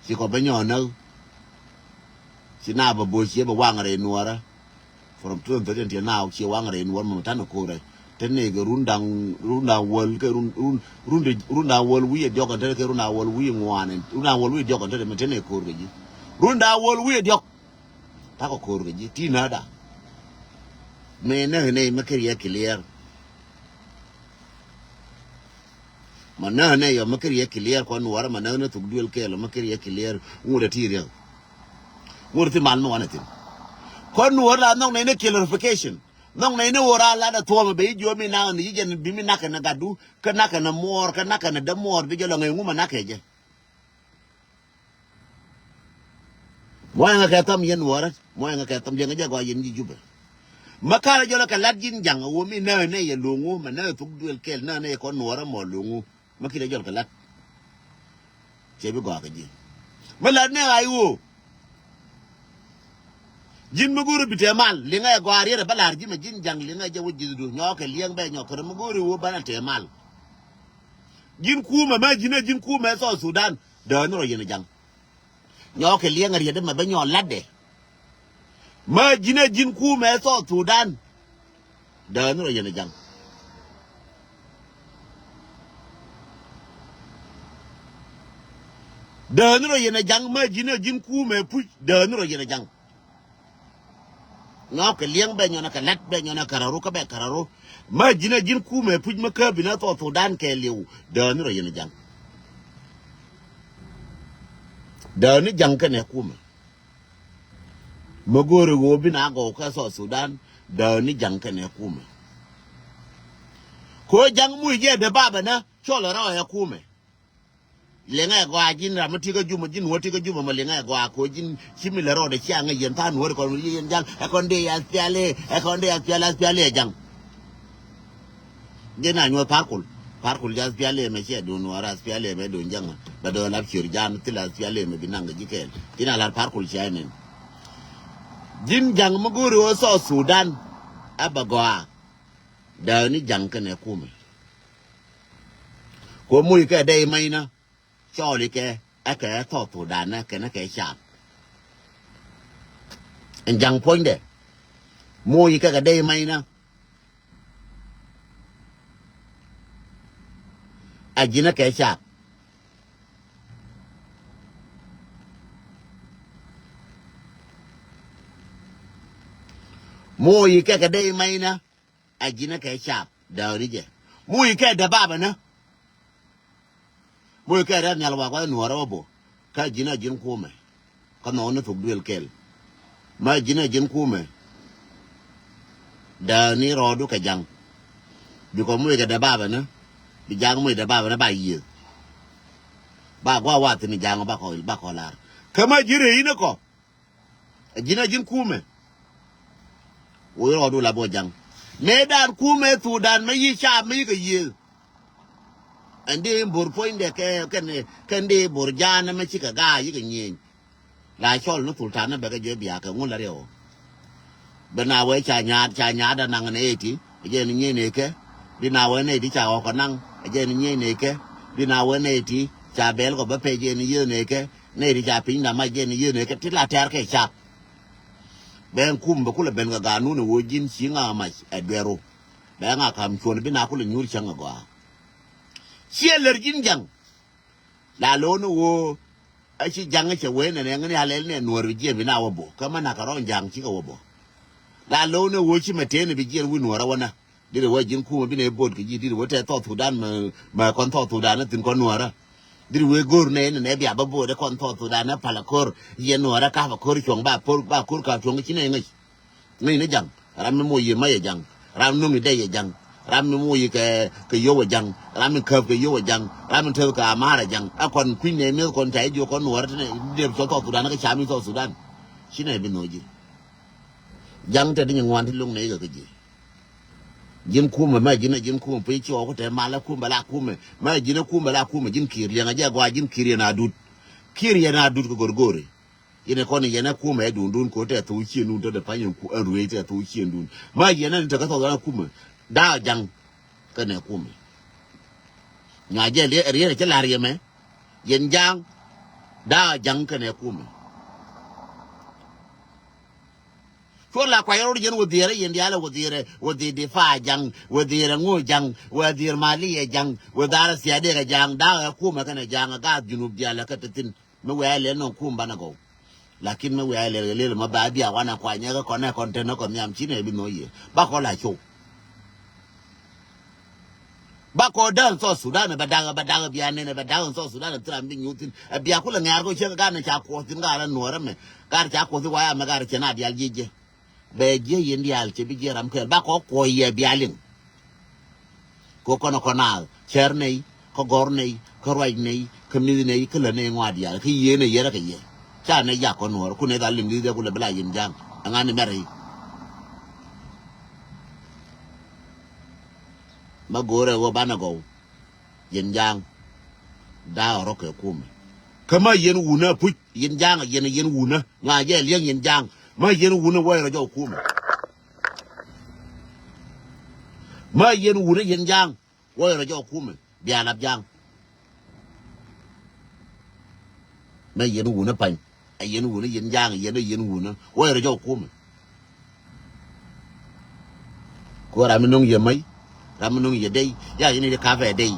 Ci kɔ ben nyɔ nä. Ci na bɛ bo ci bɛ waŋ rɛy nuɔrä. From two thousand thirteen till now ci waŋ rɛy nuɔrä mɛ tanɛ korɛ. Tene kɛ run daŋ run daŋ wäl kɛ run run run de run daŋ wäl wi̱i̱ diɔk kɛ tene kɛ run daŋ wäl wi̱i̱ ŋuan run daŋ wäl wi̱i̱ diɔk kɛ tene mɛ tene kor kɛ ji̱. Run daŋ wäl wi̱i̱ diɔk. Takɔ kor kɛ ji̱ ti nada. Mɛ nɛ nɛ mɛ kɛ riɛ clear. Ma nä nɛ yɔ ma kɛ riɛ clear kɔn nuɔrä ma nä nɛ thuk duel kɛɛl ma kɛ riɛ clear ŋut a ti riɛk. Ŋut a ti mal mi wanɛ thin. Kɔn nuɔrä la nhɔk nɛ nɛ clarification. Nhɔk nɛ nɛ wor a lat a thuɔm a bɛ i̱ jiɔ mi nak ni ji̱ jɛn bi mi nak kɛ nɛ gatdu kɛ nak kɛ nɛ muɔɔr kɛ nak kɛ nɛ dämuɔɔr bi jɛ lɔ ŋɛy ŋu ma nak kɛ jɛ. Muɔ̱ɔ̱ŋ kɛ thɔm yɛn nuɔrä muɔ̱ɔ̱ŋ kɛ thɔm yɛn kɛ jɛ gɔaa yɛn ji̱ Jubɛ. Mä karɛ jɔlɛ kɛ lat ji̱n ja̱ŋ a wä mi nääy nɛy yɛ lo̱ŋ wä mɛ nääy thuk duël kɛɛl nääy nɛy kɔn nuɔrä mɔ lo̱ŋ wä. Mä kit ɛ jɔl kɛ lat. Cɛ bi gɔaa kɛ ji̱. Mä lat nɛ ɣa̱c wä. Ji̱n mi go̱o̱rä bi tɛɛ mal liŋɛ ɛ gɔaa riɛt ɛ bä la̱r ji̱ mɛ ji̱n ja̱ŋ liŋɛ jɛ wä ji̱thdu nyɔɔkɛ liɛŋ bɛ nyɔk kɛ rɛ mi go̱o̱ri wä banɛ tɛɛ mal. Ji̱n kumɛ mä ji̱n ɛ ji̱n kumɛ ɛ South Sudan. Dääni rɔ yɛn ɛ ja̱ŋ. Nyɔɔkɛ liɛŋ a riet mɛ bä nyɔɔk latdɛ. Mä ji̱n ɛ ji̱n kumɛ South Sudan. Dääni rɔ yɛn a ja̱ŋ. Dääni rɔ yɛn a ja̱ŋ mä ji̱n ɛ ji̱n kumɛ puc dääni rɔ yɛn a ja̱ŋ. Ŋɔk kɛ liɛŋ bɛ nyɔnɛ kɛ lat bɛ nyɔnɛ kɛ raru kä bɛ kɛ raru. Ma ji̱n a ji̱n kumɛ puc ma kä binɛ South Sudan kɛ liw. Dääni rɔ yɛn ja̱ŋ. Dääni ja̱ŋ kɛnɛ kumɛ. Ma go̱o̱ri ɣöö binɛ a gɔw kä South Sudan. Dääni ja̱ŋ kɛnɛ kumɛ. Ko ja̱ŋ muc jɛ dee babɛ nä cɔl rɔ ɛ kumɛ. Liŋɛ gɔaa ji̱n ram mi tikä jumä ji̱n wä tikä jumä mɔ liŋɛ gɔaa ko ji̱n ci mi lɛ rɔɔdɛ cia ŋäc yɛn tha̱a̱n wä ri kɔn yɛn jal ɛ kɔn dee yas piali ɛ kɔn dee yas piali yas piali ɛ ja̱ŋ. Ji̱n a nyuɔth Parkul Parkul yas piali mɛ ciɛ dun wä ras piali mɛ dun ja̱ŋ. Bɛ dɔɔ lap ciör ja̱a̱n thil yas piali mɛ bi naŋ kɛ ji̱ kɛɛl ji̱n a lar Parkul cia ɛ nin. Ji̱n ja̱ŋ mi go̱o̱ri wä South Sudan. Ɛ bɛ gɔaa. Dääni ja̱ŋ kɛnɛ kumɛ. Ko muc kɛ dee imac na cɔɔl ikɛ ɛ kɛ South Sudan ɛ kɛn ɛ kɛ caap. Ɛn ja̱ŋ puɔ̱nydɛ muc ikɛ kɛ dee imac na a ji̱n ɛ kɛ caap. Muc ikɛ kɛ dee imac na a ji̱n ɛ kɛ caap dääri jɛ. Muc ikɛ dee babɛ na. Muc kɛ rɛl nhial wak wä nuɔrä wä bo kä ji̱n a ji̱n kumɛ. Kä nhɔk ni thuk duël kɛl ma ji̱n a ji̱n kumɛ. Dääni rɔɔdu kɛ ja̱ŋ. Bikɔ muc kɛ dee babɛ ni bi ja̱ŋ muc dee babɛ ni ba yiëth. Ba gua̱a̱ wath ni ja̱ŋ ba kɔ ba kɔ lar kä ma ji̱n rɛy ni kɔ. Ɛ ji̱n a ji̱n kumɛ. Woi rɔɔdu la bɔ ja̱ŋ mëë daan kumɛ thuk daan mä yi̱ caap mä yi̱ kɛ yiëëth. Ɛn di bor puɔ̱nydɛ kɛ kɛn kɛn di bor ja̱a̱n mä cikɛ ga̱a̱ yi̱ kɛ nyieny. La cɔl ni thul ta̱a̱n ni bɛ kɛ jiɛ biakä ŋun la riɛw. Bi na wee ca nyaat ca nyaat a naŋ ni eti ɛ jɛ ni nyieny ni kɛ. Bi na wee ni eti ca ɣɔk kɛ naŋ ɛ jɛ ni nyieny ni kɛ. Bi na wee ni eti ca bɛl kɔ bä pɛ jɛ ni yiëëth ni kɛ. Ni eti ca piny na mac jɛ ni yiëëth ni kɛ ti la tɛɛr kɛ caap. Bɛ ŋa kum bɛ kulɛ ben kɛ ganun ɛ wee ji̱n ci ŋa mac ɛ duɛru. Bɛ ŋa kam cuɔl bi na kulɛ nyuur cäŋ ɛ gɔaa. Ciɛ lär ji̱n ja̱ŋ. La lo̱o̱ ni ɣöö a ci ja̱ŋ cɛ wee nɛnɛ ŋäni a lɛl nɛ nuɔ̱ɔ̱r bi jiɛn bi na wä bo̱. Kä ma nak kɛ rɔ̱ ja̱ŋ cikɛ wä bo̱. La lo̱o̱ ni ɣöö ci mɛ tëë ni bi jiɛn wi̱i̱ nuɔ̱ɔ̱r a wä na. Dit wä ji̱n kumɛ bi nɛ bo̱o̱t kɛ ji̱ dit wä tɛ South Sudan mɛ, mɛ kɔn South Sudan ni thi̱n kɔn nuɔ̱ɔ̱rä. Dit wee go̱o̱r nɛ ni nɛ bia bä bo̱o̱t ɛ kɔn South Sudan ni palä ko̱r. Yɛ nuɔ̱ɔ̱rä ka bä ko̱r cuɔ̱ŋ ba po̱r ba ko̱r ka cuɔ̱ŋ ci nɛ ŋäc. Ŋäc ni ja̱ŋ. Ram mi moc yɛ mä yɛ ja̱ŋ. Ram mi no̱ŋ yɛ dɛy yɛ ja̱ŋ. Ram mi moc yɛ kɛ, kɛ yio̱w ɛ ja̱ŋ. Ram mi käp kɛ yio̱w ɛ ja̱ŋ. Ram mi teth kɛ ama̱a̱r ɛ ja̱ŋ. A kɔn kui̱ny nɛ mi̱eth kɔn ca i̱ jiök kɔn nuɔ̱ɔ̱rä ti nɛ dee cɔl South Sudan kä ca mi South Sudan. Ci nɛ bi no̱o̱c ji̱. Ja̱ŋ te di nyin ŋuan ti lo̱ŋ nɛ ikɛ kɛ ji̱. Ji̱n kumɛ mɛ ji̱n ɛ ji̱n kumɛ piny ci ɣɔw kä te mal ɛ kumɛ la kumɛ. Mɛ ji̱n ɛ kumɛ la kumɛ ji̱n ki̱i̱r liɛŋ ɛ jɛ gɔaa ji̱n ki̱i̱r yɛn a dut. Ki̱i̱r yɛn a dut kɛ go̱rgo̱ri. Yɛn ɛ kɔn yɛn ɛ kumɛ ɛ duundun ko̱ te thok ciëndun te de pa̱ny ɛn ruëëc te thok ciëndun. Mɛ yɛn ɛ ni te kä thɔk yɛn ɛ kumɛ. Da̱a̱ ja̱ŋ kɛnɛ kumɛ. Nyuac jɛ riet ɛ cä la̱r yɛ mɛ. Yɛn ja̱ŋ. Da̱a̱ ja̱ŋ kɛnɛ kumɛ. Cuɔ la kuay rɔɔd yɛn wä dhiɛrɛ yɛn diaal wä dhiɛrɛ wä dhiɛr difa jaŋ wä dhiɛrɛ ŋu jaŋ wä dhiɛr mali yɛ jaŋ wä dhara thiadɛ kɛ jaŋ da̱a̱ kɛ kumɛ kɛnɛ jaŋ a gath junub diaal kɛ te thin. Mi wɛ lɛ nɔ kum banɛ gɔw. Lakin mi wɛ lɛ lɛ ma ba bia wanɛ kuanyɛ kɛ kɔnɛ kɔn te nɔ kɔn nhiam ci nɛ bi nɔ yɛ ba kɔ la cow. Ba kɔ da̱a̱n South Sudan bɛ da̱a̱n bɛ da̱a̱n bia nɛn bɛ da̱a̱n South Sudan thil ram bi nyuth thin. Ɛ bia kulɛ ŋɛ̈r kɔ cɛ kɛ gan ca kuɔth thin gar nuɔrɛ mɛ. Gar ca kuɔth thin waya mɛ gar cɛ na dial jiɛ jiɛ. Bɛ jiɛ yɛn dial cɛ bi jiɛ ram kɛɛl ba kɔ kuɔ yɛ bia liŋ. Kɔ kɔn kɔn a cɛr nɛy kä gɔr nɛy kä ruac nɛy kä mi̱th nɛy kä lä nɛy ŋɔa dial kä yieen ɛ yɛrɛ kɛ yɛ. Ca nɛy jak kɔn nuɔrɛ kun nɛy dhal liŋ di dhɛ kulɛ bi la yɛn ja̱a̱ŋ. Ɛŋa ni mɛrɛ yi. Ma go̱o̱rɛ ɣöö banɛ gɔw. Yɛn ja̱a̱ŋ. Da̱a̱ rɔ̱ kɛ kumɛ. Kä ma yɛn wunä puc yɛn ja̱a̱ŋ yɛn yɛn wunä. Ŋa jɛ liɛŋ yɛn ja̱a̱ŋ. Ma yɛn wunä wäc rɔ jɔw kumɛ. Ma yɛn wunä yɛn ja̱a̱ŋ. Wäc rɔ jɔw kumɛ. Bia lap ja̱a̱ŋ. Ma yɛn wunä pa̱ny. A yɛn wunä yɛn ja̱a̱ŋ yɛn a yɛn wunä wä yɛn rɔ jɔw kumɛ. Ko ram mi no̱ŋ yɛ mäc ram mi no̱ŋ yɛ dey ya yɛn yɛ kapɛ dey.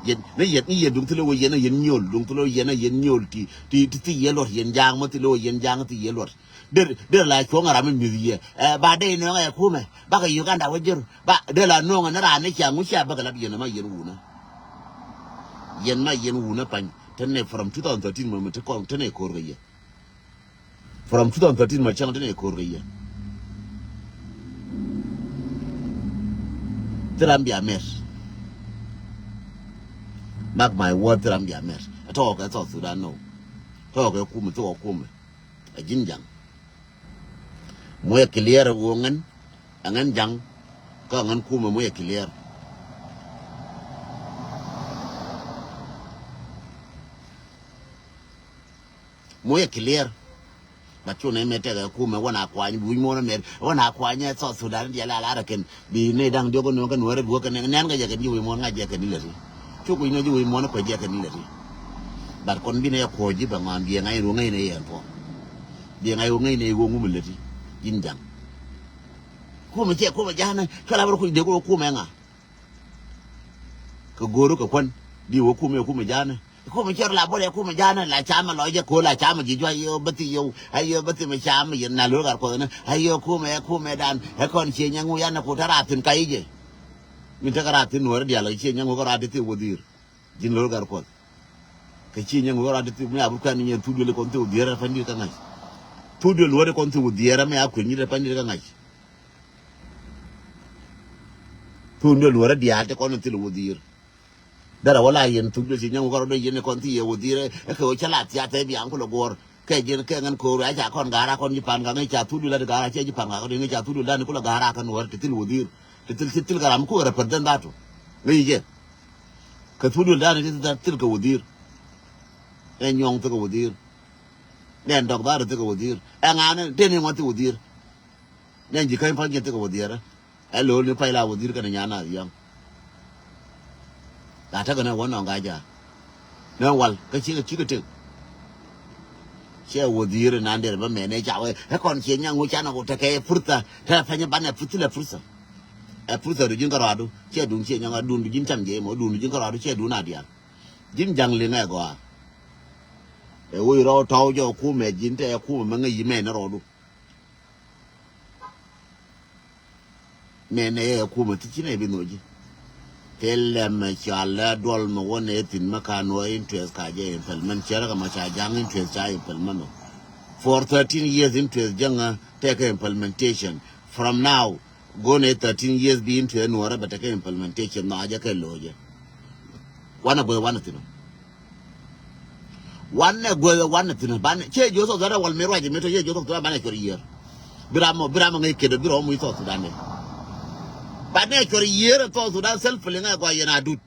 Yɛn ni yɛn ni yɛn duŋ thilɛ wä yɛn a yɛn nyol duŋ thilɛ wä yɛn a yɛn nyol ti ti ti thi yɛ luɔt yɛn ja̱a̱ŋ ma thilɛ wä yɛn ja̱a̱ŋ thi yɛ luɔt. Der der la cuɔ̱ŋ ram mi mi̱th yɛ ɛ ba dey nöŋ ɛ kumɛ bakɛ Uganda wä jir ba der la nöŋ ɛ ni ran ni cia ŋucia bakɛ lap yɛn ma yɛn wunä. Yɛn ma yɛn wunä pa̱ny. Tɛn nɛ from two thousand thirteen mɛ mɛ ti kɔn tɛn nɛ ko̱r kɛ yɛ. From two thousand thirteen mɛ cäŋ tɛn nɛ ko̱r kɛ yɛ. Thil ram bia mɛr. Mark my word, thil ram bia mɛr. Ɛ tɔɔkɛ South Sudan nɔ. Tɔɔkɛ kumɛ thok ɛ kumɛ. Ɛ ji̱n ja̱ŋ. Moc ɛ clear ɛ ɣöö ŋän ɛ ŋän ja̱ŋ. Kä ɛ ŋän kumɛ moc ɛ clear. Moc ɛ clear. But cu nɛ mɛ tɛkɛ kumɛ wä na kuany bi wi̱c muɔ̱n mɛr wä na kuany ɛ South Sudan diɛl a lar ɛ kɛn bi nɛ da̱ŋ diɔk kɛ nuɔ̱ɔ̱k kɛ nuɔ̱ɔ̱r ɛ duɔ̱k kɛ nɛn kɛ jɛ kɛn ji̱ wi̱c muɔ̱n ŋa̱c jɛ kɛn ilɛ ti. Cu kui̱ nɔ ji̱ wi̱c muɔ̱n ɛ kuec jɛ kɛn ilɛ ti. But kɔn bi nɛ yɛ kuɔ̱c ji̱ bɛ ŋɔaŋ biɛ ŋa̱c in ruɔ̱ŋ ŋäc nɛ yɛ ɛn puɔ̱n. Biɛ ŋa̱c ruɔ̱ŋ ŋäc nɛ yɛ ɣöö ŋumɛ lɛ ti. Ji̱n ja̱ŋ. Kumɛ cɛ kumɛ ja̱a̱nɛ cua la bä rɔ kuc dee kumɛ ŋa. Kɛ go̱o̱r kɛ kuän di wä kumɛ kumɛ ja̱a̱nɛ. Kumɛ cɛ rɔ la bä rɛ kumɛ ja̱a̱nɛ la camɛ lɔ jɛ ko̱ la camɛ ji̱ juac yɛ bä thi yɛ a yɛ bä thi mɛ camɛ yɛ na lo̱r gat kuɔth ni a yɛ kumɛ ɛ kumɛ dan ɛ kɔn ciɛ nyɛ ŋu yanɛ ku te rath thi̱n ka i̱ jɛ. Min tekɛ rath thi̱n nuɔ̱ɔ̱rä diaal kɛ ciɛ nyɛ ŋu kɛ rath thi̱n wä dhi̱i̱r. Ji̱n lo̱r gat kuɔth. Kɛ ciɛ nyɛ ŋu kɛ rath thi̱n mi a bä kuɛn ni nyɛ thuk duël kɔn thi̱n wä dhi̱i̱rä pɛn di̱t kä ŋa̱c. Thuk duël wä di kɔn thi̱n wä dhi̱i̱rä mɛ a kuëny ni pɛn di̱t kä ŋa̱c. Thuk duël wä di diaal ti kɔn thil wä dhi̱i̱r. Derɛ wä la yɛn thuk duël ci nyɛ ŋu kɛ rɔ dee yɛn kɔn thi̱n yɛ wä dhi̱i̱rä ɛ kɛ wä cä la thiath ɛ biaŋ kulɛ guɔ̱ɔ̱r. Kɛ jiɛn kɛ ŋän ko̱o̱r a ca kɔn ga̱a̱r a kɔn ji̱ pa̱n ka̱ŋ ŋäc ca thuk duël a di ga̱a̱r a cɛ ji̱ pa̱n ka̱ŋ kɔn ŋäc ca thuk duël dan kulɛ ga̱a̱r a kɛn wä ti thil wä dhi̱i̱r. Ti thil ti thil kɛ ram ku kɛ represent that. Ŋäc jɛ. Kɛ thuk duël dan ti thil kɛ wä dhi̱i̱r. Ɛ nyuɔ̱ŋ thikɛ wä dhi̱i̱r. Nɛn dɔk dhar thikɛ wä dhi̱i̱r. Ɛ ŋa̱n tëë ni ŋuan thikɛ wä dhi̱i̱r. Nɛn ji̱ käny pa̱ny jɛ thikɛ wä dhi̱i̱r. Ɛ lo̱o̱l ni pay la wä dhi̱i̱r kɛnɛ nyan na yɔ̱ŋ. La tekɛ ni wä nɔŋ ga̱a̱c ja̱a̱. Nɛn wal kä cikɛ cikɛ tëk. Ciɛ wä dhi̱i̱r nan derɛ bä mɛn ɛ ca wä ɛ kɔn ciɛ nyaŋ wä canɛ wä tekɛ furtha. Tekɛ pɛnyɛ banɛ furtha lɛ furtha. Ɛ furtha du ji̱n kärɔadu ciɛ dun ciɛ nyaŋ adun du ji̱n cam jɛ mɔ dun du ji̱n kärɔadu ciɛ dun a diaal. Ji̱n ja̱ŋ liŋɛ gɔaa. Ɛ wec rɔw tɔw jɛ kumɛ ji̱n tɛ kumɛ mɛ ŋäc yi mɛ ni rɔɔdu. Mɛ nɛ yɛ kumɛ ti ci nɛ bi no̱o̱ ji̱. Thilɛ mɛ cɔal lɛ duɔl mɛ wä nɛ thi̱n mɛ ka nuɔ interest ka jɛ implement cɛ rɛ kɛ mɛ ca ja̱ŋ interest ca implement ɔ. For thirteen years interest jäŋä tɛkɛ implementation. From now, go̱n ɛ thirteen years bi interest nuɔrɛ bɛ tɛkɛ implementation nɔ a jɛ kɛ lo̱o̱ jɛ. Wanɛ guɛ wanɛ thi̱n ɔ. Wanɛ guɛ wanɛ thi̱n ɔ banɛ cɛ ji̱ South Sudan wal mi ruac mi tɔ cɛ ji̱ South Sudan banɛ cuɔr yiër. Bi ram mɔ bi ram mɔ ŋäc kɛt ɔ bi rɔ mɔ i̱ South Sudan dɛ. Banɛ cuɔr yiër South Sudan self liŋɛ gɔaa yɛn Adut.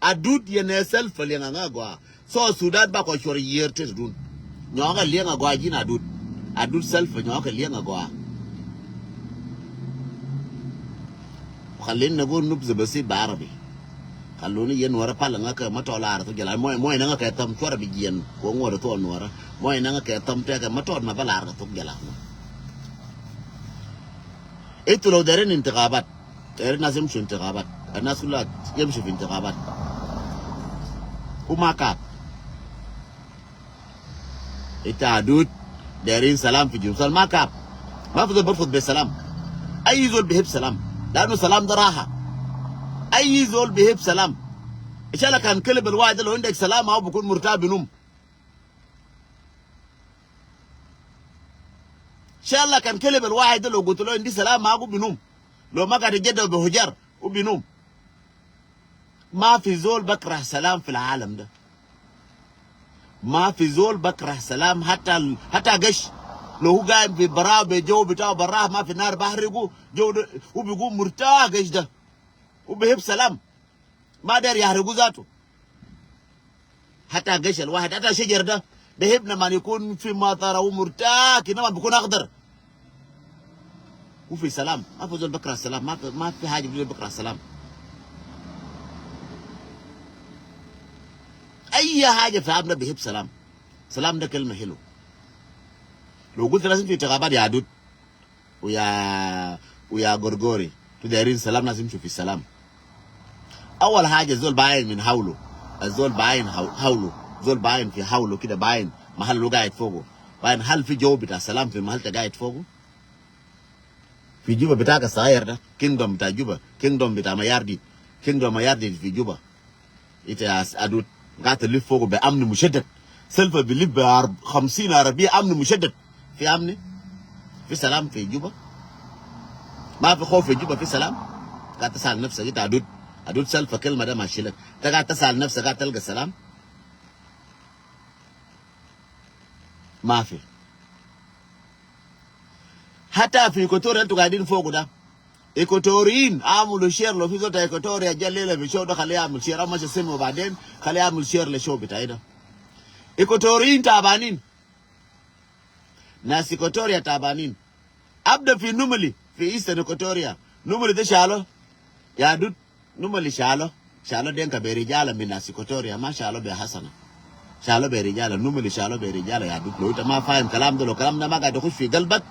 Adut yɛn ɛ self liɛŋ aŋa gɔaa. South Sudan bakɔ cuɔr yiër tetdun. Nyɔkɛ liɛŋ agɔaa ji̱n Adut. Adut self nyɔkɛ liɛŋ agɔaa. Khalina gu nub ze basit ba Arabi. Khaluni yɛn wara pal ŋa kɛ ma tɔ lar thuk jala. Mɔy mɔy na ŋa kɛ tham cuɔr bi jiɛn. Ko ŋuɔr thuk nuɔra. Mɔy na ŋa kɛ tham tɛkɛ ma tɔ ma ba lar thuk jala. Itu lo deren intikhabat. Deren nas yamshu intikhabat. Nas kula yamshu fi intikhabat. Uma kap. Ita Adut derin salam fi Junub Sudan ma kap. Ma fi zol barfud be salam. Ay zol bihib salam. Lanu salam da raha. Ay zol bihib salam. Inshallah kan keleb al wahid lo indak salam ma bukun murta binum. Inshallah kan keleb al wahid lo gutu lo indi salam ma gu binum. Lo ma gade jeda be hujar u binum. Ma fi zol bakrah salam fi alam da. Ma fi zol bakrah salam hata hata gesh. Lo hu gaim fi bara be jow bita bara ma fi nar bahri gu jow u bigu murta gesh da. U bihib salam. Ma der yahrigu zatu. Hata gesh al wahid hata shajar da. Behib na man yikun fi matara u murta kina ma bikun akhdar. U fi salam. Ma fi zol bakrah salam. Ma fi ma fi haja fi zol bakrah salam. Ay haja fi alam da behib salam. Salam da kelma helu. Lo gul thalas inti takabat ya Adut. Uya uya gorgori. Tu derin salam nas imshu fi salam. Awal haja zol bayin min hawlu. Zol bayin hawlu. Zol bayin fi hawlu kida bayin mahal lo gaid fogu. Bayin hal fi jow bita salam fi mahal ta gaid fogu. Fi Juba bita ka sair da. Kingdom bita Juba. Kingdom bita Mayardit. Kingdom Mayardit fi Juba. Ita ya Adut. Gata lif fogu be amni mushaddad. Selfa bi lif be khamsin arabiya amni mushaddad. Fi amni. Fi salam fi Juba. Ma fi khof fi Juba fi salam. Gata sal nafsa ita Adut. Adut selfa kelma da ma shilak. Ta gata sal nafsa gata talga salam. Ma fi. Hata fi Equatoria tu gaidin fogu da. Equatorian amulu share lo fi zol ta Equatoria ja lela fi show da khali amul share ama sha sema baden khali amul share le show bita ida. Equatorian tabanin. Nas Equatoria tabanin. Abda fi Numili fi Eastern Equatoria. Numili de shalo. Ya Adut. Numili shalo. Shalo Denka be rijala min nas Equatoria, ma shalo be hasana. Shalo be rijala, Numili shalo be rijala ya Adut. Lo ita ma fahim kalam da, lo kalam da ma gad yakhush fi galbak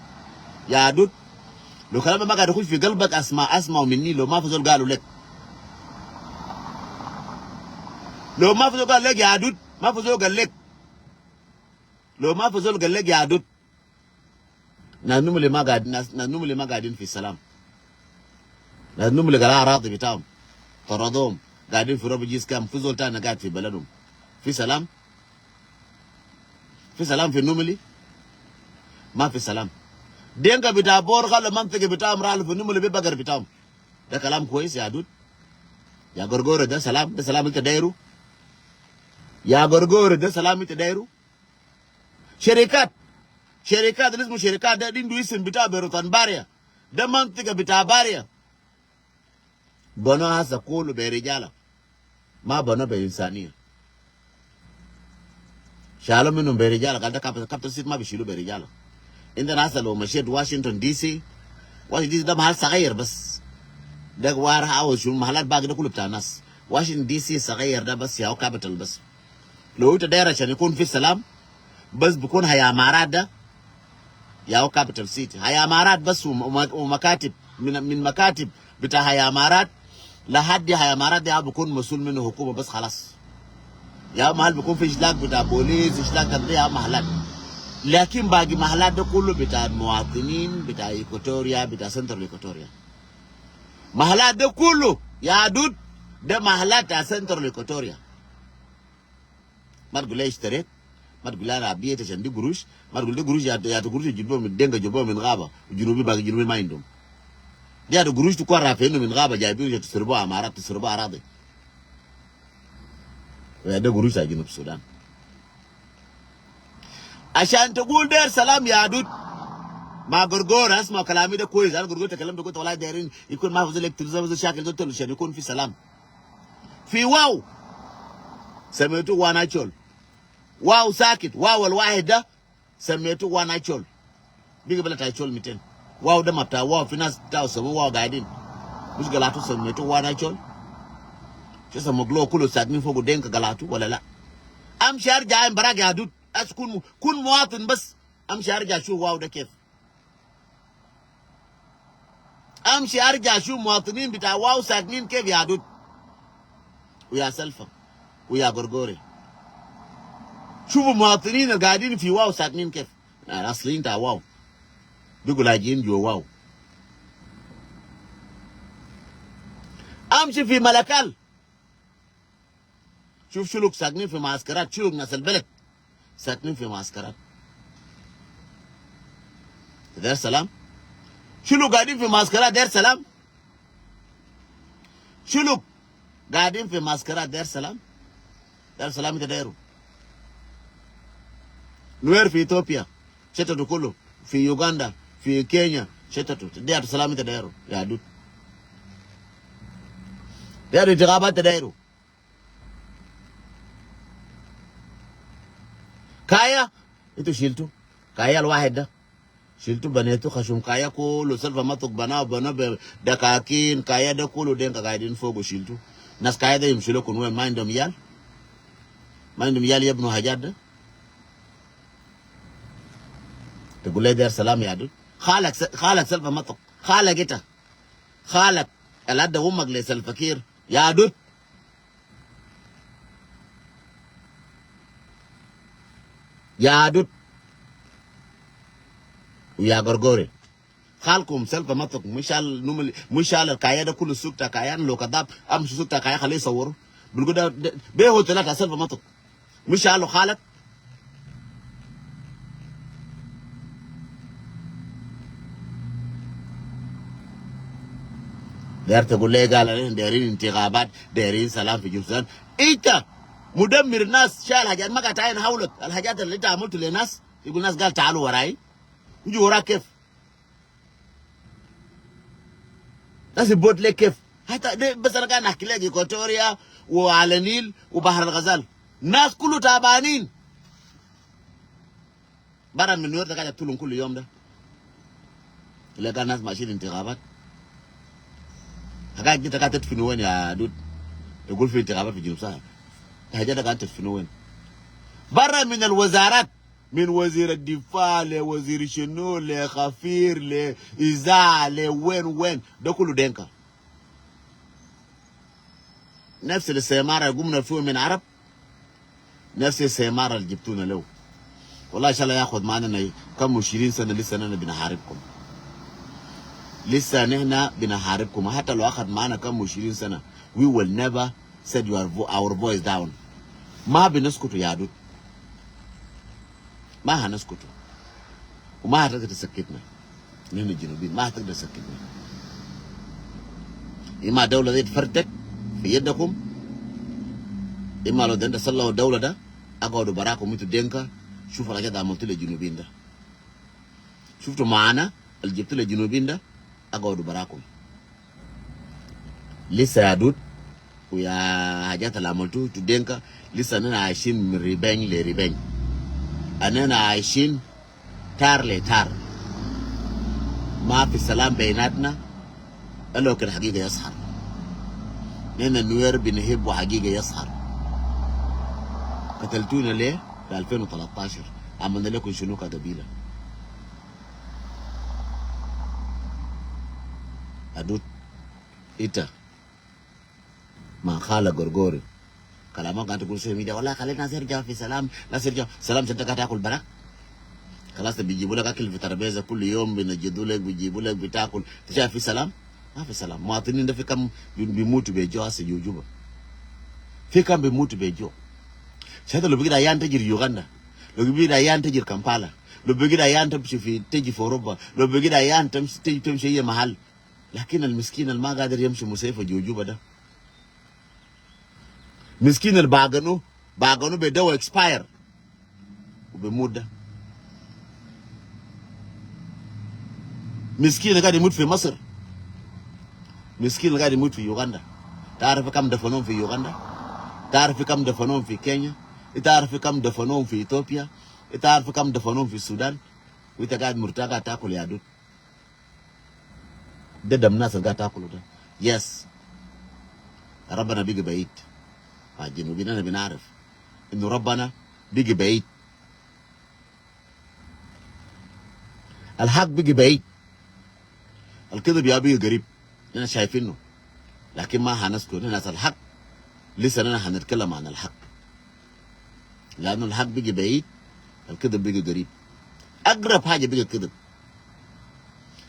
ya Adut. Lo kalam da ma gad yakhush fi galbak asma, asma minni, lo ma fi zol galu lek. Lo ma fi zol galu lek ya Adut, ma fi zol galu lek. Lo ma fi zol galu lek ya Adut. Nas Numili ma gaid, nas, nas Numili ma gaidin fi salam. Nas Numili gala aradi bitam. Taradum. Gaidin fi refugees camp. Fi zol tani gaid fi beladum. Fi salam. Fi salam fi Numili. Ma fi salam. Denka bita Bor khalu mantiga bitam ralu fi Numili be bagar bitam. Da kalam kwes ya Adut. Ya gorgoro da salam, da salam ita dairu. Ya gorgoro da salam ita dairu. Sherikat. Sherikat, ismu sherikat da, da indu isim bita be rutan baria. Da mantiga bita baria. Bano hasa kulu be rijala. Ma bano be insania. Shalo minum be rijala, gal da capital, capital city ma bishilu be rijala. Inta hasa lo mashet Washington D C. Washington D C da mahal sagayir bas. Da war hawa shunu mahalat bagi da kulu bita nas. Washington D C sagayir da bas ya capital bas. Lo ita dera shan ikun fi salam, bas bikun haya amarat da, ya hu capital city. Haya amarat bas u, u, u makatib, min, min makatib bita haya amarat, lahadi haya amarat da bikun masul minu hukuma bas khalas. Ya mahal bikun fi islak bita bolis, islak ta de ya mahalat. Lakin bagi mahalat de kulu bita muwatinin, bita Equatoria, bita Central Equatoria. Mahalat de kulu, ya dud, de mahalat ta Central Equatoria. Ma tgul le ishtaret, ma tgul le ana biyet ashan de gurush, ma tgul de gurush ya, ya de gurush jibu min denga, jibu min gaba, junubi bagi junubi ma indum. De ya de gurush tu kwa rafe indu min gaba, jaibu ya tusribu amarat, tusribu aradi. Wa ya de gurush ta Junub Sudan. Ashan tagul der salam ya dud. Ma Gorgor, asma kalami de kwes. Ana Gorgor takalam de kwes, wala derin ikun ma fi zol electric, zol shakil, zol telu shan ikun fi salam. Fi waw. Sametu wan Achol. Waw sakit. Waw al wahid da. Sametu wan Achol. Bigi bela ta Achol miten. Waw de ma bita waw, fi nas ta same waw gaidin. Mush galatu sametu wan Achol. Shi samu glo kulu saknin fogu denka galatu wala la? Amshi arja ayin barak ya dud. As kun mu-, kun muwatin bas. Amshi arja shuf waw de kef. Amshi arja shuf muwatinin bita waw saknin kef ya dud. Wa ya Salva. Wa ya Gorgore. Shufu muwatinin al gaidin fi waw saknin kef. Na aslin ta waw. Bigu lajin juwa waw. Amshi fi Malakal. Shuf Shuluk saknin fi muaskarat, Shuluk nas al beled saknin fi muaskarat. Der salam? Shuluk gaidin fi muaskarat, der salam? Shuluk gaidin fi muaskarat, der salam? Der salam ita deru? Nuer fi Ethiopia, shetatu kulu, fi Uganda, fi Kenya, shetatu. De ya salam ita deru, ya dud? De ya intikhabat ita deru? Kaya, itu shiltu. Kaya al wahid da. Shiltu banetu khashum Kaya kulu, Salva Matok bana, bana be dakakin, Kaya da kulu denka gaidin fogu shiltu. Nas Kaya da yimshu lekun wen, ma indum yal? Ma indum yal yabnu hajat da? Tagul le der salam ya dud? Khalak Sa-, khalak Salva Matok. Khalak ita. Khalak al adda umak le Salva Kiir. Ya dud. Ya dud. Wa ya Gorgore. Khalkum Salva Matok, mush al numali, mush al Kaya da kulu suk ta Kaya, lo kadab, amshu suk ta Kaya, khali sawuru. Bulgu da, da, be hotel ta Salva Matok. Mush al khalak. Der tagul le gal, derin intikhabat, derin salam fi Junub Sudan. Ita mudammir nas, shal hajat ma gaid ayin hawlak, al hajat al ita amultu le nas, igul nas gal taalu warai. Iju wara kef? Nas ibut le kef? Hata de bes ana gaid ahki lek Equatoria wa Ala Nil wa Bahar al Ghazal. Nas kulu tabanin. Bara min Nuer ta gaid tulum kulu yom da. Le gal nas mashin intikhabat. Hagaj ita gaid tadfinu wen ya dud? Tagul fi intikhabat fi Junub sa. Haja ta gaid tadfinu wen? Bara min al wazarat. Min wazir al difa le wazir shinu le khafir le izaa le wen wen. Da kulu denka. Nafs al istimar al gumna fihu min Arab. Nafs al istimar al jibtuna lehu. Wallahi, inshallah, yakhud maana kam ishirin sana, lisa nihna binaharibkum. Lisa nihna binaharibkum. Hata lo akhad maana kam ishirin sana, we will never set your vo-, our voice down. Ma binaskutu ya dud. Ma hanaskutu. Wa ma hatagdar tasakkitna. Nihna Junubin, ma hatagdar tasakkitna. Ima dawla de itfardak fi yadakum. Ima lo de inta sallau dawla da, agadu barakum itu denka, shufu al hajat amultu le Junubin da. Shuftu maana al jibtu le Junubin da, agadu barakum. Lisa ya dud, wa ya hajat al amultu itu denka, lisa nihna aishin min revenge le revenge. Anina aishin tar le tar. Ma fi salam bainatna, illa wakit al hagiga yazhar. Nihna Nuer binhibbu hagiga yazhar. Kataltuna le fi alfin wa talatashar? Amalna lekum shunu ka gabila? Ya dud, ita ma khala Gorgori, Kalam ma kan tugul social media, wala kali nas yarja fi salam, nas yarja salam, sente ka takul barak. Kalas, ta bijibu lek akil fi tarabeza kul yom, binajidu lek, bijibu lek, bitakul. Ti shaf fi salam? Ma fi salam. Muwatinin de fi kam bi-, bimutu be jo ase jo Juba? Fi kam bimutu be jo? Shata lo bigid ayan tajir Uganda, lo bigid ayan tajir Kampala, lo bigid ayan tamshi fi, taji fi Europa, lo bigid ayan tamshi, taji tamshi ayi mahal. Lakin al miskin al ma gadir yamshi musafa jo Juba da, miskin al baganu, baganu be dawa expire, u be mut da. Miskin al gadi mut fi Masir, miskin al gadi mut fi Uganda. Tarif kam dafanum fi Uganda? Tarif kam dafanum fi Kenya? Tarif kam dafanum fi Ethiopia? Tarif kam dafanum fi Sudan? Wita gadi murtaga takul ya dud. De dam nas al gadi takulu de. Yes. Rabbana bigi baid. Ma jinubin ana binarif inu Rabbana bigi baid. Al hak bigi baid. Al kidib ya bigi garib. Nana shaifinu. Lakin ma hanaskut, nana nas al hak. Lisa nana hanatkalam an al hak. Lanu al hak bigi baid. Al kidib bigi garib. Agrab haja bigi kidib.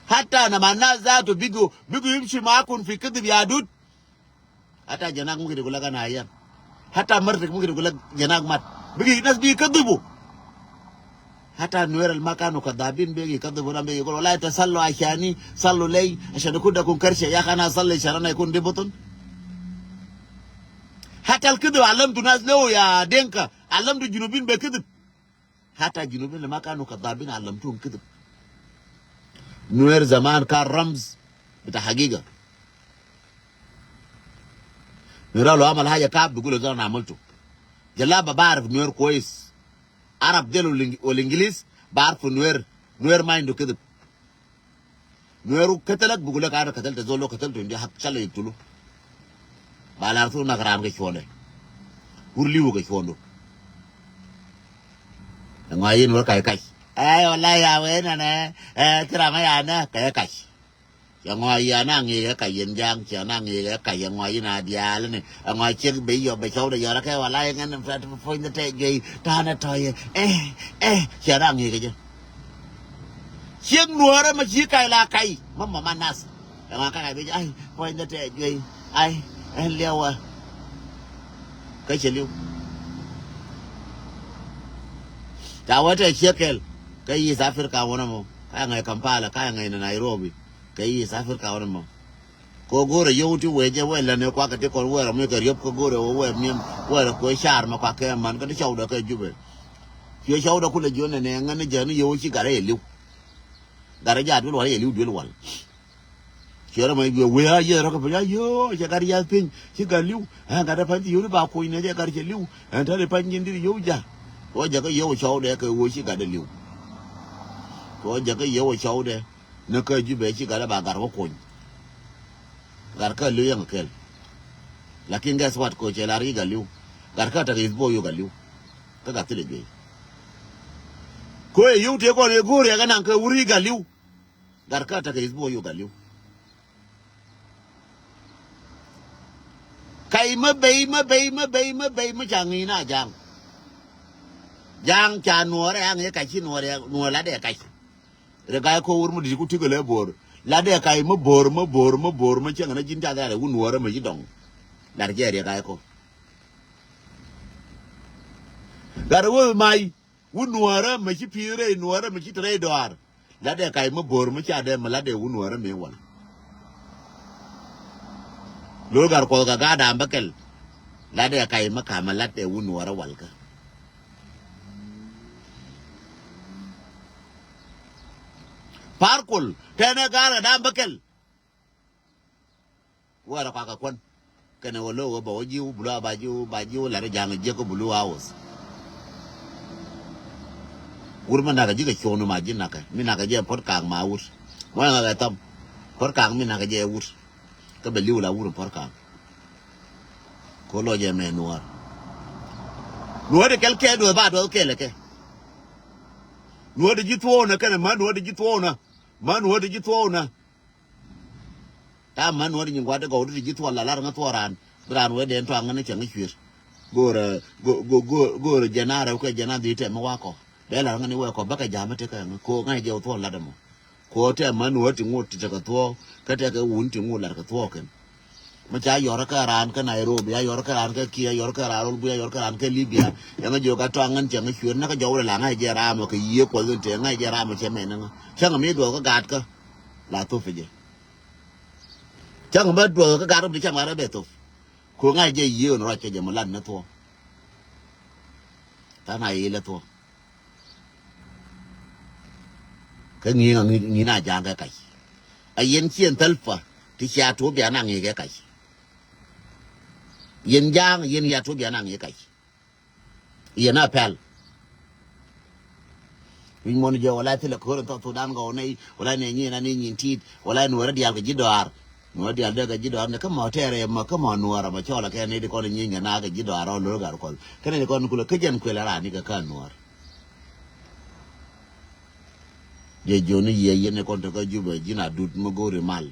Hata nama nas zatu bigu, bigu yimshi makun fi kidib ya dud. Hata jenak mumkin yagul lek ana ayan. Hata martik mumkin yagul lek jenak mat. Bigi nas bigi kadibu. Hata Nuer al ma kanu kadabin bigi kadibu, na bigi yagul, wallahi ita sallu ashani, sallu lei, ashan akun da akun karshe, ya akhi ana salli ashan ana akun di butun. Hata al kidib alamtu nas lehu ya Denka, alamtu junubin be kidib. Hata junubin al ma kanu kadabin alamtuhum kidib. Nuer zaman kan ramz bita hagiga. Nuer lo amal haja kab bigulu zol ana amaltu. Jalaba barif Nuer kwes. Arab del wal Ing-, wal Ingiliz barfu Nuer. Nuer ma indu kidib. Nuer wu ketelek bigul lek ana ketelte zol, lo keteltu indi hak, shala yiktulu. Ba lartu na karam ke shwonde. Wur liwu ke shwondu. Ngwa yin wur kai kai. Eh, wallahi ya wena ne. Eh, kira ma ya ne kai kai. Ya ngwa ya na ngi kai yin jang, ya na ngi kai, ya ngwa yin a dial ne. Ngwa chek be yo be chawde yara ke, wallahi ngan fat point te jey tana toye. Eh, eh, ya na ngi ke je. Ciek Nuɔrä ma ci kac la kac. Ma ma ma nas. Ɛŋa kac kac bi ai puɔ̱nydä tɛ juey. Ai ɛn liɛwä. Kä cɛ li̱w. Ca wä tɛ ciek kɛl. Kä East Africa wänä mɔ. Ka ŋäc Kampala, ka ŋäc ni Nairobi. Kä East Africa wänä mɔ. Kɛ ɣöö go̱o̱rɛ yio̱w ti wee jɛ wee lɛn ɛ kuak kɛ ti kɔn wee rɔ mi kɛ riöp kɛ go̱o̱rɛ wee wee mi̱em wee rɔ kuɛ car mɛ kuak kɛ man kä ti cɔwdɛ kɛ Jubɛ. Cuɛ cɔwdɛ kulɛ jiɔn nɛ nɛ ŋän ni jɛ ni yio̱w ci gat rɛ yɛ li̱w. Gat rɛ jaat duel wal yɛ li̱w duel wal. Cuɛ rɛ mɛ wee wee a yieth rɔ kɛ piny a yio̱w cɛ gat yath piny ci gat li̱w. Ɛn gat rɛ pa̱ny ti yio̱w ni ba kuɔ̱ny nɛ cɛ gat cɛ li̱w. Ɛn tɛn ri pa̱ny nyin dit yio̱w ja̱. Kɛ wä jakä yio̱w cɔwdɛ kɛ ɣöö ci gat rɛ li̱w. Kɛ wä jakä yio̱w cɔwdɛ. Ni kä Jubɛ ci gat ba gat wä kuɔny. Gat kä li̱w yɛn kɛ kɛl. Lakin guess what, ko cɛ lar yi gat li̱w. Gat kä tekɛ is bo yo gat li̱w. Kä gat thilɛ juey. Ko yɛ yio̱w tëë kɔn yɛ go̱o̱r yɛ kɛ naŋ kɛ wur yi gat li̱w. Gat kä tekɛ is bo yo gat li̱w. Kac mä bey mä bey mä bey mä bey mä ca ŋi̱i̱n a ja̱a̱ŋ. Ja̱a̱ŋ ca nuɔɔrɛ a ŋi̱i̱ kac ci nuɔɔrɛ nuɔɔr latdɛ kac. Riɛk Gaayi Kok wur mi di̱t ku tikɛ lɛ bo̱o̱r. Latdɛ kac mi bo̱o̱r mi bo̱o̱r mi bo̱o̱r mi cieŋ ni ji̱n ca dhɛl wun nuɔɔrä mi ci dɔŋ. Lat jɛ Riɛk Gaayi Kok. Gat wä mac wun nuɔɔrä mi ci pi̱i̱th rɛy nuɔɔrä mi ci te rɛy dɔaar. Latdɛ kac mi bo̱o̱r mi ca dee mi latdɛ wun nuɔɔrä mi wal. Lo̱r gat kuɔth kɛ gaat da̱a̱m bä kɛl. Latdɛ kac mi ka̱m mi latdɛ wun nuɔɔrä wal kä. Par kul tɛnɛ ga̱a̱r kɛ da̱a̱m bä kɛl. Wɛrɛ kɔakɛ kuän kɛnɛ wä lo̱k wä bɛ wä ji̱w bulu a ba ji̱w ba ji̱w lat ja̱a̱ŋ jiäk kä bulu a wuth. Wur mi nakä ji̱ kɛ cuɔ̱ɔ̱ŋ ni ma ji̱ nakä mi nakä jɛ puɔ̱t ka̱a̱ŋ ma wur. Mɔ ɛŋa kɛ thɔm puɔ̱t ka̱a̱ŋ mi nakä jɛ wur. Kä bɛ li̱w la wur in puɔ̱t ka̱a̱ŋ. Ko lɔ jɛ mɛ nuɔ̱ɔ̱r. Nuɔ̱ɔ̱r di kɛl kɛ duɔth ba duɔth kɛl kɛ. Nuɔ̱ɔ̱r di ji̱ thuɔɔnä kɛnɛ ma nuɔ̱ɔ̱r di ji̱ thuɔɔnä. Ma nuɔ̱ɔ̱r di ji̱ thuɔɔnä. Ta män wä di nyin gua̱t di gɔw di ti ji̱ thuɔl la lar ŋä thuɔl raan bi raan wee dɛn tɔaŋ ŋä ni cäŋ i̱ cuir. Go̱o̱rɛ, go̱o̱rɛ jɛn a rɛw kɛ jɛn a dhi̱i̱t tɛmɛ wakɔ. Bɛ lar ŋäni wɛɛkɔ bäkɛ ja̱a̱mä tekɛ ŋä ko̱ ŋa̱c jɛ wä thuɔ̱ɔ̱l latdɛ mɔ. Ko̱ tɛmɛ nuɔ̱ɔ̱r ti ŋot ti tekɛ thuɔ̱ɔ̱k kä tekɛ wun ti ŋot latkɛ thuɔ̱ɔ̱k kɛn. Mɛ ca yɔrä kɛ raan kä Nairobi, a yɔrä kɛ raan kä Kiɛ, a yɔrä kɛ raan Rol Bui, a yɔrä kɛ raan kä Libya. Yɛŋä jiök a tɔaŋ ŋän cɛ ŋä cuet näkä jɔwdɛ la ŋa̱c jɛ raamɔ kɛ yiëë kuɔth in te ŋa̱c jɛ raamɔ cɛ mɛn ŋä. Cäŋ mi duɔth kä gaat kä la thop jɛ. Cäŋ bä duɔth kä gaat kä bi cäŋ gat bɛ thop. Ko̱ ŋa̱c jɛ yiëë in ruac kɛ jɛ mɔ lat ni thuɔ̱ɔ̱k. Tha̱a̱ŋ a yilɛ thuɔ̱k. Kä ŋi̱i̱ŋ a ŋi̱i̱n a ja̱a̱ŋ kɛ kac. A yɛn ciɛn thäl pa ti cia tuɔ̱ɔ̱p bia na ŋi̱i̱ kɛ kac. Yɛn ja̱a̱ŋ yɛn ya tuɔ̱ɔ̱p bia na ŋi̱i̱ kac. Yɛn a pɛl. Wi̱c muɔ̱n jɛ wala thilɛ ko̱r in thɔk Thudan gɔw nɛy wala nɛ nyin ani nyin ti̱i̱t wala nuɔrä diaal kɛ ji̱ dɔaar. Nuɔrä diaal dee kɛ ji̱ dɔaar ni kä mɔ tɛɛrɛ mɔ kä mɔ nuɔrä mɔ cɔlɛ kɛ ni di kɔn nyin kɛ na kɛ ji̱ dɔaar rɔ lo̱r gat kuɔth kä ni di kɔn kulɛ kä jɛn kuël a raan ni kɛ kä nuɔr. Jɛ jiɔni yiɛ yɛn ni kɔn te kä Jubɛ ji̱n a dut mi go̱o̱ri mal.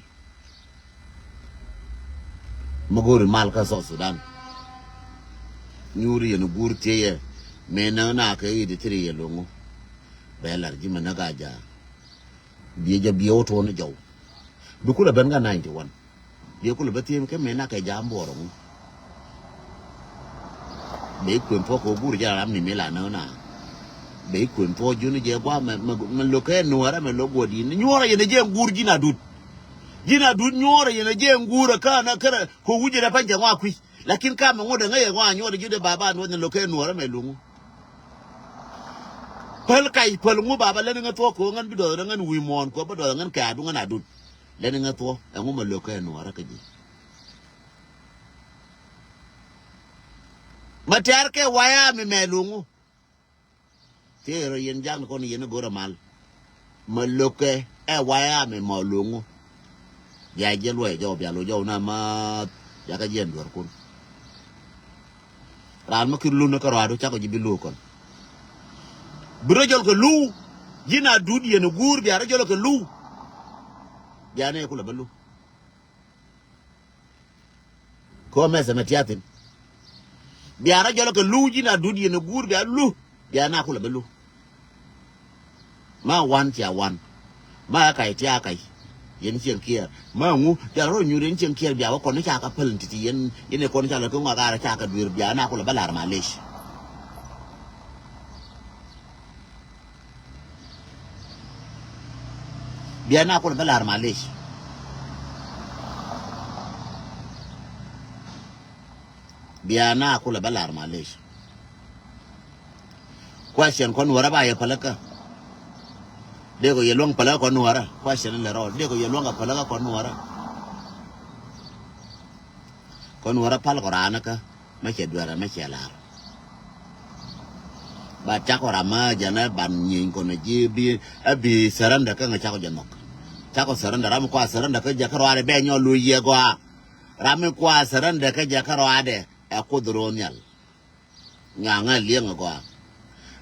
Mi go̱o̱ri mal kä South Sudan. Nyuuri yɛn guur thieyɛ mëë näk na kɛ i̱ di thiri yɛ lo̱ŋu. Bɛ lar ji̱ mɛ näk a ja̱a̱. Biɛ jɛ biɛ wä tuɔɔni jɔw. Bi kulɛ ben kä ninety one. Biɛ kulɛ bä thiee mi kä mëë nak kɛ ja̱a̱m buɔɔr ŋu. Bɛ i̱ kuën thuɔ̱k kɛ wä guur jɛ ram ni mi la näk na. Bɛ i̱ kuën thuɔ̱k ji̱n jɛ gua̱a̱ mɛ mɛ lo̱k kɛ nuɔ̱ɔ̱rä mɛ lo̱k guɔ̱di̱n nyuɔ̱ɔ̱rä yɛn jɛ guur ji̱n a dut. Ji̱n a dut nyuɔ̱ɔ̱rä yɛn jɛ guur a kä na kärä kɛ wä ji̱ rɛ pa̱ny jɛ ŋɔak kui̱. Lakin kamɛ ŋot ɛŋä yɛ ŋɔak nyuɔ̱ɔ̱rä ji̱ dee baba nuɔ̱th ni lo̱k kɛ nuɔ̱ɔ̱rä mɛ luŋu. Päl kac päl ŋu baba lɛn iŋä thuɔ̱k kɛ wä ŋän bi dɔth rɛ ŋän wi̱i̱ muɔ̱ɔ̱n kɛ wä bi dɔth ŋän kɛ a duŋ ŋän a dut. Lɛn iŋä thuɔ̱k ɛŋu mɛ lo̱k kɛ nuɔ̱ɔ̱rä kä ji̱. Ma tɛ̈r kɛ waya mi mɛ luŋu. Thiee rɔ yɛn jak ni kɔn yɛn ni go̱rɛ mal. Ma lo̱kɛ ɛ waya mi mɔ luŋu. Bia jɛ luɔy jɔw bia lo̱ jɔw na ma. Bia kä jiɛn duɔr kun. Raan mi ki lun kä rɔadu cakɔ ji̱ bi lu kɔn. Bi rɔ jɔl kɛ lu. Ji̱n a dut yɛn guur bia rɔ jɔl kɛ lu. Bia ni kulɛ bä lu. Kɔ mɛsɛ mɛ tiathin. Bia rɔ jɔlɔ kɛ lu ji̱n a dut yɛn a guur bia lu. Bia na kulɛ bɛ lu. Ma wan cia wan. Ma a kac tia kac. Yɛn cieŋ kiɛɛr. Ma ŋu bia rɔ nyuur yɛn cieŋ kiɛɛr bia wä kɔn ni ca ka päl ni titi yɛn yɛn kɔn ca lɔ kɛ ŋɔak a rɔ ca ka duer bia na kulɛ bɛ lar ma lec. Bia na kulɛ bä lar malec. Bia na kulɛ bä lar malec. Question kɔn wärä ba yɛ päläkä. Dee kɔ yɛ luäŋ päläkä kɔn wärä. Question lɛ rɔɔd dee kɔ yɛ luäŋ kä päläkä kɔn wärä. Kɔn wärä pal kɔ raan kä. Mɛ cɛ duɛrɛ mɛ cɛ lar. Ba cakɔ ram mɛ jɛn ɛ ban nyieeny kɔn ɛ ji̱ bi ɛ bi surrender kä ŋɛ cakɔ jɛ nhɔk. Cakɔ surrender ram kua surrender kä jɛ kä rɔadɛ bɛ nyɔ lo̱c yɛ gɔaa. Ram mi kua surrender kä jɛ kä rɔadɛ ɛ kuoth ro̱o̱ nhial. Ŋa̱ŋä liɛŋ ɛ gɔaa.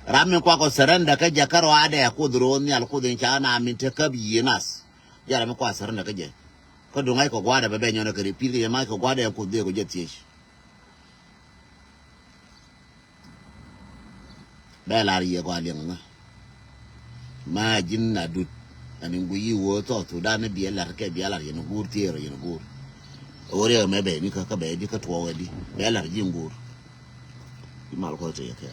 Ram mi kua kɔ surrender kä jɛ kä rɔadɛ ɛ kuoth ro̱o̱ nhial kuoth in ca na min te käp yiëë nath. Jɛ ram mi kua surrender kä jɛ. Kä duŋ ŋa̱c kɔ gua̱a̱dɛ bɛ bɛ nyɔn ɛ kɛ repeat kɛ yɛ mac kɔ gua̱a̱dɛ ɛ kuoth dee kɔ jɛ thiec. Bɛ lar yɛ gɔaa liɛŋ ŋä. Ma ji̱n a dut. Ani ŋui̱ yi wä thɔ Thudan ni biɛ lar kɛ biɛ lar yɛn guur thier yɛn guur. Ɣöö riɛk mɛ bɛ ni kä kä bɛ di kä tuɔɔk ɛ di bɛ lar ji̱ guur. Imal kɔ te yɛ kɛ.